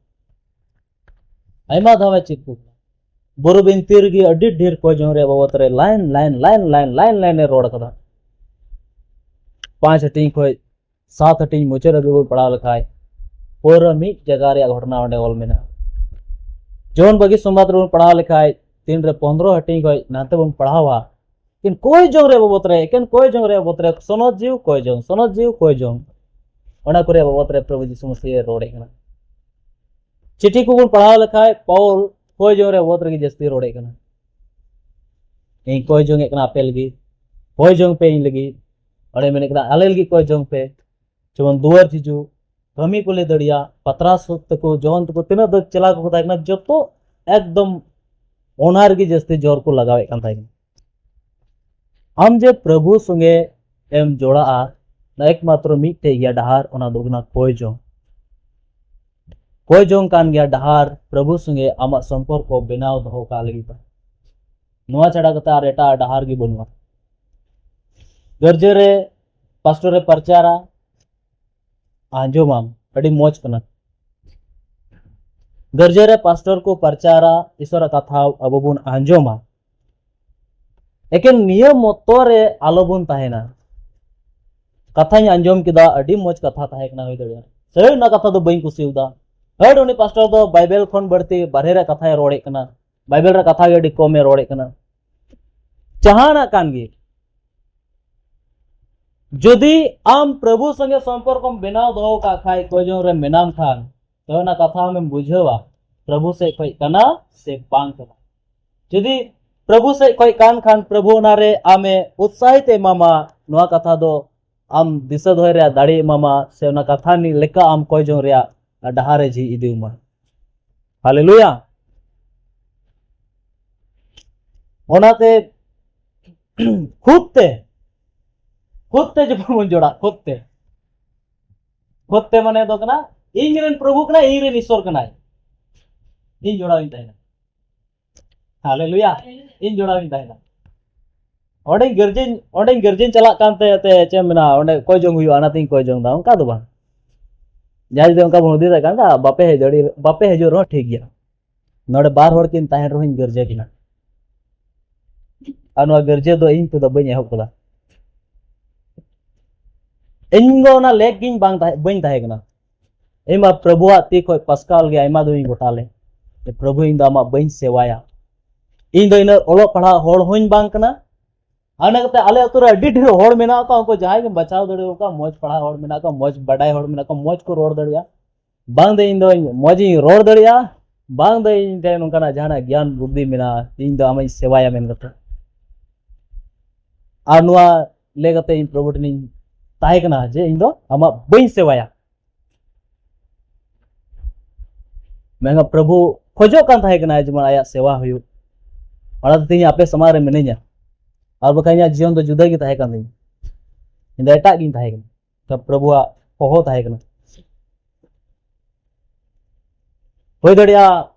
ᱟᱭᱢᱟ ᱫᱷᱟᱣ ᱮ ᱪᱮᱫ ᱠᱚ ᱠᱟᱱᱟ᱾ ᱵᱩᱨᱩ ᱵᱤᱱᱛᱤ ᱨᱮᱜᱮ ᱟᱹᱰᱤ ᱰᱷᱮᱨ ᱠᱚᱭ ᱡᱚᱝ ᱨᱮ ᱵᱟᱵᱚᱫ ᱨᱮ line, line, line, line, line, line ᱮ ᱨᱚᱲ ᱠᱟᱫᱟ᱾ ᱯᱟᱸᱪ ᱦᱟᱹᱴᱤᱧ ᱠᱷᱚᱡ ᱥᱟᱛ ᱦᱟᱹᱴᱤᱧ ᱢᱩᱪᱟᱹᱫ ᱦᱟᱹᱵᱤᱡ ᱵᱚᱱ ᱯᱟᱲᱦᱟᱣ ᱞᱮᱠᱷᱟᱡ, ᱯᱩᱨᱟᱹ ᱢᱤᱫ ᱡᱟᱭᱜᱟ ᱨᱮᱭᱟᱜ ᱜᱷᱚᱴᱚᱱᱟ ᱚᱸᱰᱮ ᱚᱞ ᱢᱮᱱᱟᱜᱼᱟ᱾ ᱡᱮᱢᱚᱱ ᱵᱟᱹᱜᱤ ᱥᱚᱢᱵᱟᱫ ᱨᱮᱵᱚᱱ ᱯᱟᱲᱦᱟᱣ ᱞᱮᱠᱷᱟᱡ, ᱛᱤᱱ ᱨᱮ ᱯᱚᱱᱫᱽᱨᱚ ᱦᱟᱹᱴᱤᱧ ᱠᱷᱚᱡ ᱱᱟᱛᱮ ᱵᱚᱱ ᱯᱟᱲᱦᱟᱣᱟ, ᱮᱠᱮᱱ ᱠᱚᱭ ᱡᱚᱝ ᱨᱮ ᱵᱟᱵᱚᱫ ᱨᱮ, ᱮᱠᱮᱱ ᱠᱚᱭ ᱡᱚᱝ ᱨᱮ ᱵᱟᱵᱚᱫ ᱨᱮ, ᱥᱚᱱᱚᱛ ᱡᱤᱣᱤ ᱠᱚᱭ ᱡᱚᱝ, ᱥᱚᱱᱚᱛ ᱡᱤᱣᱤ ᱠᱚᱭ ᱡᱚᱝ᱾ ᱚᱱᱟ ᱠᱚᱨᱮ ᱵᱟᱵᱚᱫ ᱨᱮ ᱯᱨᱚᱵᱷᱩ ᱡᱤᱥᱩ ᱢᱟᱹᱥᱤᱦ ᱮ ᱨᱚᱲᱮᱫ ᱠᱟᱱᱟ᱾ ᱪᱤᱴᱷᱤ ᱠᱚᱵᱚᱱ ᱯᱟᱲᱦᱟᱣ ᱞᱮᱠᱷᱟᱡ ᱯᱟᱣᱩᱞ ᱠᱚᱭ ᱡᱚᱝ ᱨᱮ ᱵᱟᱵᱚᱫ ᱨᱮᱜᱮ ᱡᱟᱹᱥᱛᱤ ᱨᱚᱲᱮᱫ ᱠᱟᱱᱟ᱾ ᱤᱧ ᱠᱚᱭ ᱡᱚᱝ ᱮᱫ ᱠᱟᱱᱟ ᱟᱯᱮ ᱞᱟᱹᱜᱤᱫ, ᱠᱚᱭ ᱡᱚᱝ ᱯᱮ ᱤᱧ ᱞᱟᱹᱜᱤᱫ᱾ ᱚᱸᱰᱮ ᱢᱮᱱᱮᱫ ᱠᱟᱱᱟ ᱟᱞᱮ ᱞᱟᱹᱜᱤᱫ ᱠᱚᱭ ᱡᱚᱝ ᱯᱮ, ᱡᱮᱢᱚᱱ ᱫᱩᱣᱟᱹᱨ ᱡᱤᱡᱩ, ᱠᱟᱹᱢᱤ ᱠᱚ ᱞᱟᱹᱭ ᱫᱟᱲᱮᱭᱟᱜ, ᱯᱟᱛᱨᱟᱥ ᱛᱟᱠᱚ, ᱡᱚᱦᱚᱱ ᱛᱟᱠᱚ, ᱛᱤᱱᱟᱹᱜ ᱫᱚ ᱪᱮᱞᱟ ᱠᱚᱠᱚ ᱛᱟᱦᱮᱸ ᱠᱟᱱᱟ, ᱡᱚᱛᱚ ᱮᱠᱫᱚᱢ ᱚᱱᱟ ᱨᱮᱜᱮ ᱡᱟᱹᱥᱛᱤ ᱡᱳᱨ ᱠᱚ ᱞᱟᱜᱟᱣᱮᱫ ᱠᱟᱱ ᱛᱟᱦᱮᱸ ᱠᱟᱱᱟ᱾ ᱟᱢ ᱡᱮ ᱯᱨᱚᱵᱷᱩ ᱥᱚᱸᱜᱮ ᱮᱢ ᱡᱚᱲᱟᱜᱼᱟ, ᱚᱱᱟ ᱮᱠᱢᱟᱛᱨᱚ ᱢᱤᱫᱴᱮᱡ ᱜᱮᱭᱟ ᱰᱟᱦᱟᱨ, ᱚᱱᱟ ᱫᱚ ᱦᱩᱭᱩᱜ ᱠᱟᱱᱟ ᱠᱚᱭ ᱡᱚᱝ᱾ ᱠᱚᱭ ᱡᱚᱝ ᱠᱟᱱ ᱜᱮᱭᱟ ᱰᱟᱦᱟᱨ ᱯᱨᱚᱵᱷᱩ ᱥᱚᱸᱜᱮ ᱟᱢᱟᱜ ᱥᱚᱢᱯᱚᱨᱠᱚ ᱵᱮᱱᱟᱣ ᱫᱚᱦᱚ ᱠᱟᱜ ᱞᱟᱹᱜᱤᱫ ᱛᱮ᱾ ᱱᱚᱣᱟ ᱪᱷᱟᱰᱟ ᱠᱟᱛᱮ ᱟᱨ ᱮᱴᱟᱜ ᱰᱟᱦᱟᱨ ᱜᱮ ᱵᱟᱹᱱᱩᱜᱼᱟ᱾ ᱜᱤᱨᱡᱟᱹ ᱨᱮ ᱯᱟᱥᱴᱚᱨ ᱮ ᱯᱨᱚᱪᱟᱨᱟ, ᱟᱸᱡᱚᱢᱟᱢ, ᱟᱹᱰᱤ ᱢᱚᱡᱽ ᱠᱟᱱᱟ᱾ ᱜᱤᱨᱡᱟᱹ ᱨᱮ ᱯᱟᱥᱴᱚᱨ ᱠᱚ ᱯᱨᱚᱪᱟᱨᱟ, ᱤᱥᱚᱨᱟᱜ ᱠᱟᱛᱷᱟ ᱟᱵᱚ ᱵᱚᱱ ᱟᱸᱡᱚᱢᱟ᱾ ᱮᱠᱮᱱ ᱱᱤᱭᱟᱹ ᱢᱚᱛᱚ ᱨᱮ ᱟᱞᱚ ᱵᱚᱱ ᱛᱟᱦᱮᱱᱟ, ᱠᱟᱛᱷᱟᱧ ᱟᱸᱡᱚᱢ ᱠᱮᱫᱟ, ᱟᱹᱰᱤ ᱢᱚᱡᱽ ᱠᱟᱛᱷᱟ ᱛᱟᱦᱮᱸ ᱠᱟᱱᱟ, ᱦᱩᱭ ᱫᱟᱲᱮᱭᱟᱜᱼᱟ᱾ ᱥᱟᱹᱨᱤ ᱚᱱᱟ ᱠᱟᱛᱷᱟ ᱫᱚ ᱵᱟᱹᱧ ᱠᱩᱥᱤᱭᱟᱫᱟ᱾ ᱦᱟᱹᱴ, ᱩᱱᱤ ᱯᱟᱥᱴᱚᱨ ᱫᱚ ᱵᱟᱭᱵᱮᱞ ᱠᱷᱚᱱ ᱵᱟᱹᱲᱛᱤ ᱵᱟᱨᱦᱮ ᱨᱮ ᱠᱟᱛᱷᱟᱭ ᱨᱚᱲᱮᱫ ᱠᱟᱱᱟ, ᱵᱟᱭᱵᱮᱞ ᱨᱮ ᱠᱟᱛᱷᱟ ᱜᱮ ᱟᱹᱰᱤ ᱠᱚᱢᱮ ᱨᱚᱲᱮᱫ ᱠᱟᱱᱟ᱾ ᱡᱟᱦᱟᱱᱟᱜ ᱠᱟᱱ ᱜᱮ, ᱡᱩᱫᱤ ᱟᱢ ᱯᱨᱚᱵᱷᱩ ᱥᱚᱸᱜᱮ ᱥᱚᱢᱯᱚᱨᱠᱚᱢ ᱵᱮᱱᱟᱣ ᱫᱚᱦᱚ ᱠᱟᱜ ᱠᱷᱟᱡ, ᱠᱚᱭ ᱡᱚᱝ ᱨᱮ ᱢᱮᱱᱟᱢ ᱠᱷᱟᱱ, ᱛᱚᱵᱮ ᱚᱱᱟ ᱠᱟᱛᱷᱟ ᱟᱢᱮᱢ ᱵᱩᱡᱷᱟᱹᱣᱟ, ᱯᱨᱚᱵᱷᱩ ᱥᱮᱫ ᱠᱷᱚᱡ ᱠᱟᱱᱟ ᱥᱮ ᱵᱟᱝ ᱠᱟᱱᱟ᱾ ᱡᱩᱫᱤ ᱯᱨᱚᱵᱷᱩ ᱥᱮᱫ ᱠᱷᱚᱡ ᱠᱟᱱ ᱠᱷᱟᱱ, ᱯᱨᱚᱵᱷᱩ ᱚᱱᱟᱨᱮ ᱟᱢᱮ ᱩᱛᱥᱟᱦᱤᱛ ᱮ ᱮᱢᱟᱢᱟ, ᱱᱚᱣᱟ ᱠᱟᱛᱷᱟ ᱫᱚ ᱟᱢ ᱫᱤᱥᱟᱹ ᱫᱚᱦᱚᱭ ᱨᱮᱭᱟᱜ ᱫᱟᱲᱮ ᱮᱢᱟᱢᱟ, ᱥᱮ ᱚᱱᱟ ᱠᱟᱛᱷᱟ ᱞᱮᱠᱟ ᱟᱢ ᱠᱚᱭ ᱡᱚᱝ ᱨᱮᱭᱟᱜ ᱰᱟᱦᱟᱨ ᱮ ᱡᱷᱤᱡ ᱤᱫᱤ ᱟᱢᱟ᱾ ᱦᱟᱞᱮᱞᱩᱭᱟ᱾ ᱚᱱᱟᱛᱮ ᱠᱷᱩᱫ ᱛᱮ, ᱠᱷᱩᱫ ᱛᱮ ᱡᱮᱢᱚᱱ ᱵᱚᱱ ᱡᱚᱲᱟᱜ, ᱠᱷᱩᱫ ᱛᱮ᱾ ᱠᱷᱩᱫ ᱛᱮ ᱢᱟᱱᱮ ᱫᱚ ᱠᱟᱱᱟ, ᱤᱧ ᱨᱮᱱ ᱯᱨᱚᱵᱷᱩ ᱠᱟᱱᱟᱭ, ᱤᱧ ᱨᱮᱱ ᱤᱥᱚᱨ ᱠᱟᱱᱟᱭ᱾ ᱤᱧ ᱡᱚᱲᱟᱣᱤᱧ ᱛᱟᱦᱮᱱᱟ᱾ ᱦᱟᱞᱮᱞᱩᱭᱟ᱾ ᱤᱧ ᱡᱚᱲᱟᱣᱤᱧ ᱛᱟᱦᱮᱱᱟ᱾ ᱚᱸᱰᱮᱧ ᱜᱤᱨᱡᱟᱹᱧ, ᱚᱸᱰᱮᱧ ᱜᱤᱨᱡᱟᱹᱧ ᱪᱟᱞᱟᱜ ᱠᱟᱱ ᱛᱮ, ᱛᱮ ᱪᱮᱫ ᱮᱢ ᱢᱮᱱᱟ, ᱚᱸᱰᱮ ᱠᱚᱭ ᱡᱚᱝ ᱦᱩᱭᱩᱜᱼᱟ, ᱚᱱᱟᱛᱮᱧ ᱠᱚᱭ ᱡᱚᱝ ᱫᱟ, ᱚᱱᱠᱟ ᱫᱚ ᱵᱟᱝ᱾ ᱡᱟᱦᱟᱸᱭ ᱡᱩᱫᱤ ᱚᱱᱠᱟ ᱵᱚᱱ ᱦᱩᱫᱤᱥ ᱠᱟᱱ ᱠᱷᱟᱱ, ᱵᱟᱯᱮ ᱦᱮᱡ ᱫᱟᱲᱮ-, ᱵᱟᱯᱮ ᱦᱤᱡᱩᱜ ᱨᱮᱦᱚᱸ ᱴᱷᱤᱠ ᱜᱮᱭᱟ᱾ ᱱᱚᱰᱮ ᱵᱟᱨ ᱦᱚᱲ ᱠᱤᱱ ᱛᱟᱦᱮᱱ ᱨᱮᱦᱚᱸᱧ ᱜᱤᱨᱡᱟᱹ ᱠᱤᱱᱟ᱾ ᱟᱨ ᱱᱚᱣᱟ ᱜᱤᱨᱡᱟᱹ ᱫᱚ ᱤᱧ ᱛᱮᱫᱚ ᱵᱟᱹᱧ ᱮᱦᱚᱵ ᱠᱟᱫᱟ᱾ ᱤᱧ ᱫᱚ ᱚᱱᱟ ᱞᱮᱠ ᱜᱤᱧ ᱵᱟᱝ ᱛᱟᱦᱮᱸ, ᱵᱟᱹᱧ ᱛᱟᱦᱮᱸ ᱠᱟᱱᱟ᱾ ᱤᱧ ᱢᱟ ᱯᱨᱚᱵᱷᱩᱣᱟᱜ ᱛᱤ ᱠᱷᱚᱡ ᱯᱟᱥᱠᱟᱞ ᱜᱮ ᱟᱭᱢᱟ ᱫᱚᱢᱤᱧ ᱜᱚᱴᱟ ᱞᱮ᱾ ᱡᱮ, "ᱯᱨᱚᱵᱷᱩ, ᱤᱧ ᱫᱚ ᱟᱢᱟᱜ ᱵᱟᱹᱧ ᱥᱮᱣᱟᱭᱟ᱾ ᱤᱧ ᱫᱚ ᱤᱱᱟᱹᱜ ᱚᱞᱚᱜ ᱯᱟᱲᱦᱟᱜ ᱦᱚᱲ ᱦᱚᱸᱧ ᱵᱟᱝ ᱠᱟᱱᱟ, ᱚᱱᱟ ᱠᱟᱛᱮ ᱟᱞᱮ ᱟᱹᱛᱩ ᱨᱮ ᱟᱹᱰᱤ ᱰᱷᱮᱨ ᱦᱚᱲ ᱢᱮᱱᱟᱜ ᱠᱚᱣᱟ, ᱩᱱᱠᱩ ᱡᱟᱦᱟᱸᱭ ᱜᱮᱢ ᱵᱟᱪᱷᱟᱣ ᱫᱟᱲᱮᱭᱟᱠᱚᱣᱟ, ᱢᱚᱡᱽ ᱯᱟᱲᱦᱟᱣ ᱦᱚᱲ ᱢᱮᱱᱟᱜ ᱠᱚᱣᱟ, ᱢᱚᱡᱽ ᱵᱟᱰᱟᱭ ᱦᱚᱲ ᱢᱮᱱᱟᱜ ᱠᱚᱣᱟ, ᱢᱚᱡᱽ ᱠᱚ ᱨᱚᱲ ᱫᱟᱲᱮᱭᱟᱜᱼᱟ᱾ ᱵᱟᱝ ᱫᱚ ᱤᱧ ᱫᱚ ᱢᱚᱡᱽ ᱤᱧ ᱨᱚᱲ ᱫᱟᱲᱮᱭᱟᱜᱼᱟ, ᱵᱟᱝ ᱫᱚ ᱤᱧ ᱴᱷᱮᱱ ᱱᱚᱝᱠᱟᱱᱟᱜ ᱡᱟᱦᱟᱱᱟᱜ ᱜᱮᱭᱟᱱ ᱵᱩᱫᱽᱫᱷᱤ ᱢᱮᱱᱟᱜᱼᱟ, ᱤᱧ ᱫᱚ ᱟᱢᱤᱧ ᱥᱮᱵᱟᱭᱟ ᱢᱮᱱ ᱠᱟᱛᱮ᱾ ᱟᱨ ᱱᱚᱣᱟ ᱞᱟᱹᱭ ᱠᱟᱛᱮ ᱤᱧ ᱯᱨᱚᱵᱷᱩ ᱴᱷᱮᱱᱤᱧ ᱛᱟᱦᱮᱸ ᱠᱟᱱᱟ ᱡᱮ ᱤᱧ ᱫᱚ ᱟᱢᱟᱜ ᱵᱟᱹᱧ ᱥᱮᱵᱟᱭᱟ᱾ ᱢᱮᱱᱠᱷᱟᱱ ᱯᱨᱚᱵᱷᱩ ᱠᱷᱚᱡᱚᱜ ᱠᱟᱱ ᱛᱟᱦᱮᱸ ᱠᱟᱱᱟ ᱡᱮᱢᱚᱱ ᱟᱭᱟᱜ ᱥᱮᱵᱟ ᱦᱩᱭᱩᱜ᱾ ᱚᱱᱟᱛᱮ ᱛᱮᱦᱮᱧ ᱟᱯᱮ ᱥᱟᱢᱟᱝ ᱨᱮ ᱢᱤᱱᱟᱹᱧᱟ, ᱟᱨ ᱵᱟᱠᱷᱟᱱ ᱤᱧᱟᱹᱜ ᱡᱤᱭᱚᱱ ᱫᱚ ᱡᱩᱫᱟᱹ ᱜᱮ ᱛᱟᱦᱮᱸ ᱠᱟᱱ ᱛᱤᱧᱟ᱾ ᱤᱧ ᱫᱚ ᱮᱴᱟᱜ ᱜᱤᱧ ᱛᱟᱦᱮᱸ ᱠᱟᱱᱟ᱾ ᱛᱚ ᱯᱨᱚᱵᱷᱩᱣᱟᱜ ᱦᱚᱦᱚ ᱛᱟᱦᱮᱸ ᱠᱟᱱᱟ᱾ ᱦᱩᱭ ᱫᱟᱲᱮᱭᱟᱜᱼᱟ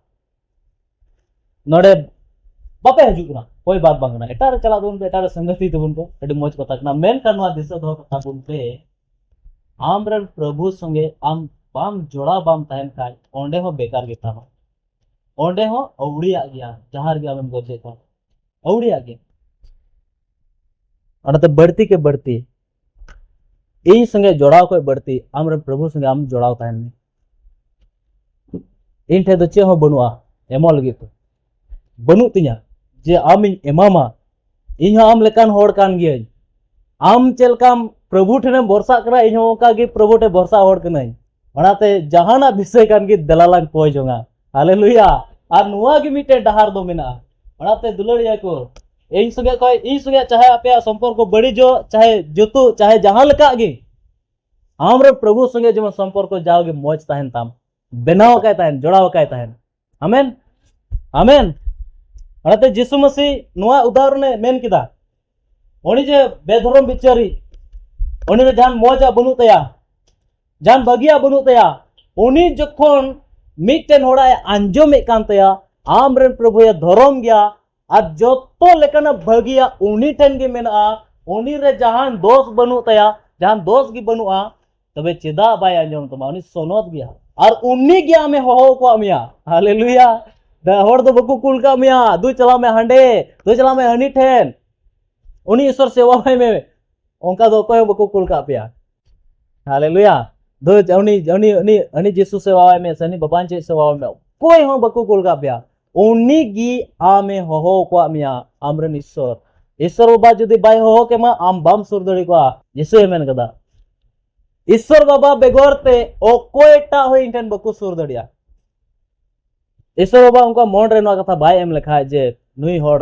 ᱱᱚᱰᱮ ᱵᱟᱯᱮ ᱦᱤᱡᱩᱜ ᱠᱟᱱᱟ, ᱦᱳᱭ, ᱵᱟᱫ ᱵᱟᱝ ᱠᱟᱱᱟ, ᱮᱴᱟᱜ ᱨᱮ ᱪᱟᱞᱟᱜ ᱛᱟᱵᱚᱱ ᱯᱮ, ᱮᱴᱟᱜ ᱨᱮ ᱥᱚᱝᱜᱚᱛᱤ ᱛᱟᱵᱚᱱ ᱯᱮ, ᱟᱹᱰᱤ ᱢᱚᱡᱽ ᱠᱟᱛᱷᱟ ᱠᱟᱱᱟ᱾ ᱢᱮᱱᱠᱷᱟᱱ ᱱᱚᱣᱟ ᱫᱤᱥᱟᱹ ᱫᱚᱦᱚ ᱠᱟᱛᱟ ᱵᱚᱱ ᱯᱮ, ᱟᱢᱨᱮᱱ ᱯᱨᱚᱵᱷᱩ ᱥᱚᱸᱜᱮ ᱟᱢ ᱵᱟᱢ ᱡᱚᱲᱟᱣ ᱵᱟᱢ ᱛᱟᱦᱮᱱ ᱠᱷᱟᱡ, ᱚᱸᱰᱮ ᱦᱚᱸ ᱵᱮᱠᱟᱨ ᱜᱮ ᱛᱟᱢᱟ, ᱚᱸᱰᱮ ᱦᱚᱸ ᱟᱹᱣᱲᱤᱭᱟᱜ ᱜᱮᱭᱟ, ᱡᱟᱦᱟᱸ ᱨᱮᱜᱮ ᱟᱢᱮᱢ ᱜᱚᱡᱮᱫ ᱠᱟᱱ ᱟᱹᱣᱲᱤᱭᱟᱜ ᱜᱮ᱾ ᱚᱱᱟᱛᱮ ᱵᱟᱹᱲᱛᱤ ᱠᱮ ᱵᱟᱹᱲᱛᱤ ᱤᱧ ᱥᱚᱸᱜᱮ ᱡᱚᱲᱟᱣ ᱠᱷᱚᱡ ᱵᱟᱹᱲᱛᱤ ᱟᱢᱨᱮᱱ ᱯᱨᱚᱵᱷᱩ ᱥᱚᱸᱜᱮ ᱟᱢ ᱡᱚᱲᱟᱣ ᱛᱟᱦᱮᱱ ᱢᱮ᱾ ᱤᱧ ᱴᱷᱮᱱ ᱫᱚ ᱪᱮᱫ ᱦᱚᱸ ᱵᱟᱹᱱᱩᱜᱼᱟ ᱮᱢᱚᱜ ᱞᱟᱹᱜᱤᱫ ᱛᱮ, ᱵᱟᱹᱱᱩᱜ ᱛᱤᱧᱟ ᱡᱮ ᱟᱢᱤᱧ ᱮᱢᱟᱢᱟ᱾ ᱤᱧ ᱦᱚᱸ ᱟᱢ ᱞᱮᱠᱟᱱ ᱦᱚᱲ ᱠᱟᱱ ᱜᱤᱭᱟᱹᱧ᱾ ᱟᱢ ᱪᱮᱫ ᱞᱮᱠᱟᱢ ᱯᱨᱚᱵᱷᱩ ᱴᱷᱮᱱᱮᱢ ᱵᱷᱚᱨᱥᱟᱜ ᱠᱟᱱᱟ, ᱤᱧ ᱦᱚᱸ ᱚᱱᱠᱟ ᱜᱮ ᱯᱨᱚᱵᱷᱩ ᱴᱷᱮᱱ ᱵᱷᱚᱨᱥᱟ ᱦᱚᱲ ᱠᱟᱹᱱᱟᱹᱧ᱾ ᱚᱱᱟᱛᱮ ᱡᱟᱦᱟᱱᱟᱜ ᱵᱤᱥᱚᱭ ᱠᱟᱱ ᱜᱮ, ᱫᱮᱞᱟ ᱞᱟᱝ ᱠᱚᱭ ᱡᱚᱝᱟ᱾ ᱦᱟᱞᱮᱞᱩᱭᱟ! ᱟᱨ ᱱᱚᱣᱟ ᱜᱮ ᱢᱤᱫᱴᱮᱱ ᱰᱟᱦᱟᱨ ᱫᱚ ᱢᱮᱱᱟᱜᱼᱟ᱾ ᱚᱱᱟᱛᱮ ᱫᱩᱞᱟᱹᱲᱤᱭᱟᱹ ᱠᱚ, ᱤᱧ ᱥᱚᱸᱜᱮ ᱠᱷᱚᱡ, ᱤᱧ ᱥᱚᱸᱜᱮ ᱪᱟᱦᱮ ᱟᱯᱮᱭᱟᱜ ᱥᱚᱢᱯᱚᱨᱠᱚ ᱵᱟᱹᱲᱤᱡᱚᱜ, ᱪᱟᱦᱮ ᱡᱩᱛᱩᱜ, ᱪᱟᱦᱮ ᱡᱟᱦᱟᱸ ᱞᱮᱠᱟᱜ ᱜᱮ, ᱟᱢᱨᱮᱱ ᱯᱨᱚᱵᱷᱩ ᱥᱚᱸᱜᱮ ᱡᱮᱢᱚᱱ ᱥᱚᱢᱯᱚᱨᱠᱚ ᱡᱟᱣᱜᱮ ᱢᱚᱡᱽ ᱛᱟᱦᱮᱱ ᱛᱟᱢ, ᱵᱮᱱᱟᱣ ᱟᱠᱟᱭ ᱛᱟᱦᱮᱱ, ᱡᱚᱲᱟᱣ ᱟᱠᱟᱭ ᱛᱟᱦᱮᱱ᱾ ᱟᱢᱮᱱ, ᱟᱢᱮᱱ᱾ ᱚᱱᱟᱛᱮ ᱡᱤᱥᱩ ᱢᱟᱹᱥᱤ ᱱᱚᱣᱟ ᱩᱫᱟᱦᱚᱨᱚᱱᱮ ᱢᱮᱱ ᱠᱮᱫᱟ, ᱩᱱᱤ ᱡᱮ ᱵᱮᱫᱷᱚᱨᱚᱢ ᱵᱤᱪᱟᱹᱨᱤ, ᱩᱱᱤ ᱫᱚ ᱡᱟᱦᱟᱱ ᱢᱚᱡᱽ ᱟᱜ ᱵᱟᱹᱱᱩᱜ ᱛᱟᱭᱟ, ᱡᱟᱦᱟᱱ ᱵᱟᱹᱜᱤᱭᱟᱜ ᱵᱟᱹᱱᱩᱜ ᱛᱟᱭᱟ᱾ ᱩᱱᱤ ᱡᱚᱠᱷᱚᱱ ᱢᱤᱫᱴᱮᱱ ᱦᱚᱲᱟᱜ ᱮ ᱟᱸᱡᱚᱢᱮᱫ ᱠᱟᱱ ᱛᱟᱭᱟ, ᱟᱢᱨᱮᱱ ᱯᱨᱚᱵᱷᱩᱭ ᱫᱷᱚᱨᱚᱢ ᱜᱮᱭᱟ, ᱟᱨ ᱡᱚᱛᱚ ᱞᱮᱠᱟᱱᱟᱜ ᱵᱷᱟᱹᱜᱤᱭᱟᱜ ᱩᱱᱤ ᱴᱷᱮᱱ ᱜᱮ ᱢᱮᱱᱟᱜᱼᱟ, ᱩᱱᱤ ᱨᱮ ᱡᱟᱦᱟᱱ ᱫᱳᱥ ᱵᱟᱹᱱᱩᱜ ᱛᱟᱭᱟ, ᱡᱟᱦᱟᱱ ᱫᱳᱥ ᱜᱮ ᱵᱟᱹᱱᱩᱜᱼᱟ, ᱛᱚᱵᱮ ᱪᱮᱫᱟᱜ ᱵᱟᱭ ᱟᱸᱡᱚᱢ ᱛᱟᱢᱟ? ᱩᱱᱤ ᱥᱚᱱᱚᱛ ᱜᱮᱭᱟ, ᱟᱨ ᱩᱱᱤ ᱜᱮ ᱟᱢᱮ ᱦᱚᱦᱚ ᱟᱠᱟᱫ ᱢᱮᱭᱟ᱾ ᱦᱟᱞᱮᱞᱩᱭᱟ! ᱫᱟ ᱦᱚᱲ ᱫᱚ ᱵᱟᱠᱚ ᱠᱩᱞ ᱠᱟᱜ ᱢᱮᱭᱟ, ᱫᱩ ᱪᱟᱞᱟᱜ ᱢᱮ ᱦᱟᱸᱰᱮ, ᱫᱩ ᱪᱟᱞᱟᱜ ᱢᱮ ᱦᱟᱹᱱᱤ ᱴᱷᱮᱱ, ᱩᱱᱤ ᱤᱥᱚᱨ ᱥᱮᱵᱟᱭ ᱢᱮ᱾ ᱚᱱᱠᱟ ᱫᱚ ᱚᱠᱚᱭ ᱦᱚᱸ ᱵᱟᱠᱚ ᱠᱩᱞ ᱠᱟᱜ ᱯᱮᱭᱟ᱾ ᱦᱟᱞᱮᱞᱩᱭᱟ! ᱫᱩ ᱩᱱᱤ ᱩᱱᱤ ᱩᱱᱤ ᱩᱱᱤ ᱡᱤᱥᱩ ᱥᱮᱵᱟᱭ ᱢᱮ, ᱥᱮ ᱩᱱᱤ ᱵᱟᱵᱟᱧ ᱪᱮᱫ ᱥᱮᱵᱟᱭ ᱢᱮ, ᱚᱠᱚᱭ ᱦᱚᱸ ᱵᱟᱠᱚ ᱠᱩᱞ ᱠᱟᱜ ᱯᱮᱭᱟ᱾ ᱩᱱᱤ ᱜᱮ ᱟᱢᱮ ᱦᱚᱦᱚ ᱟᱠᱟᱫ ᱢᱮᱭᱟ, ᱟᱢᱨᱮᱱ ᱤᱥᱚᱨ᱾ ᱤᱥᱥᱚᱨ ᱵᱟᱵᱟ ᱡᱩᱫᱤ ᱵᱟᱭ ᱦᱚᱦᱚ ᱠᱮᱢᱟ, ᱟᱢ ᱵᱟᱢ ᱥᱩᱨ ᱫᱟᱲᱮ ᱠᱚᱜᱼᱟ᱾ ᱡᱤᱥᱩᱭ ᱢᱮᱱ ᱠᱟᱫᱟ, ᱤᱥᱥᱚᱨ ᱵᱟᱵᱟ ᱵᱮᱜᱚᱨ ᱛᱮ ᱚᱠᱚᱭᱴᱟᱜ ᱦᱚᱸ ᱤᱧ ᱴᱷᱮᱱ ᱵᱟᱠᱚ ᱥᱩᱨ ᱫᱟᱲᱮᱭᱟᱜᱼᱟ᱾ ᱤᱥᱥᱚᱨ ᱵᱟᱵᱟ ᱩᱱᱠᱩᱣᱟᱜ ᱢᱚᱱ ᱨᱮ ᱱᱚᱣᱟ ᱠᱟᱛᱷᱟ ᱵᱟᱭ ᱮᱢ ᱞᱮᱠᱷᱟᱡ ᱡᱮ ᱱᱩᱭ ᱦᱚᱲ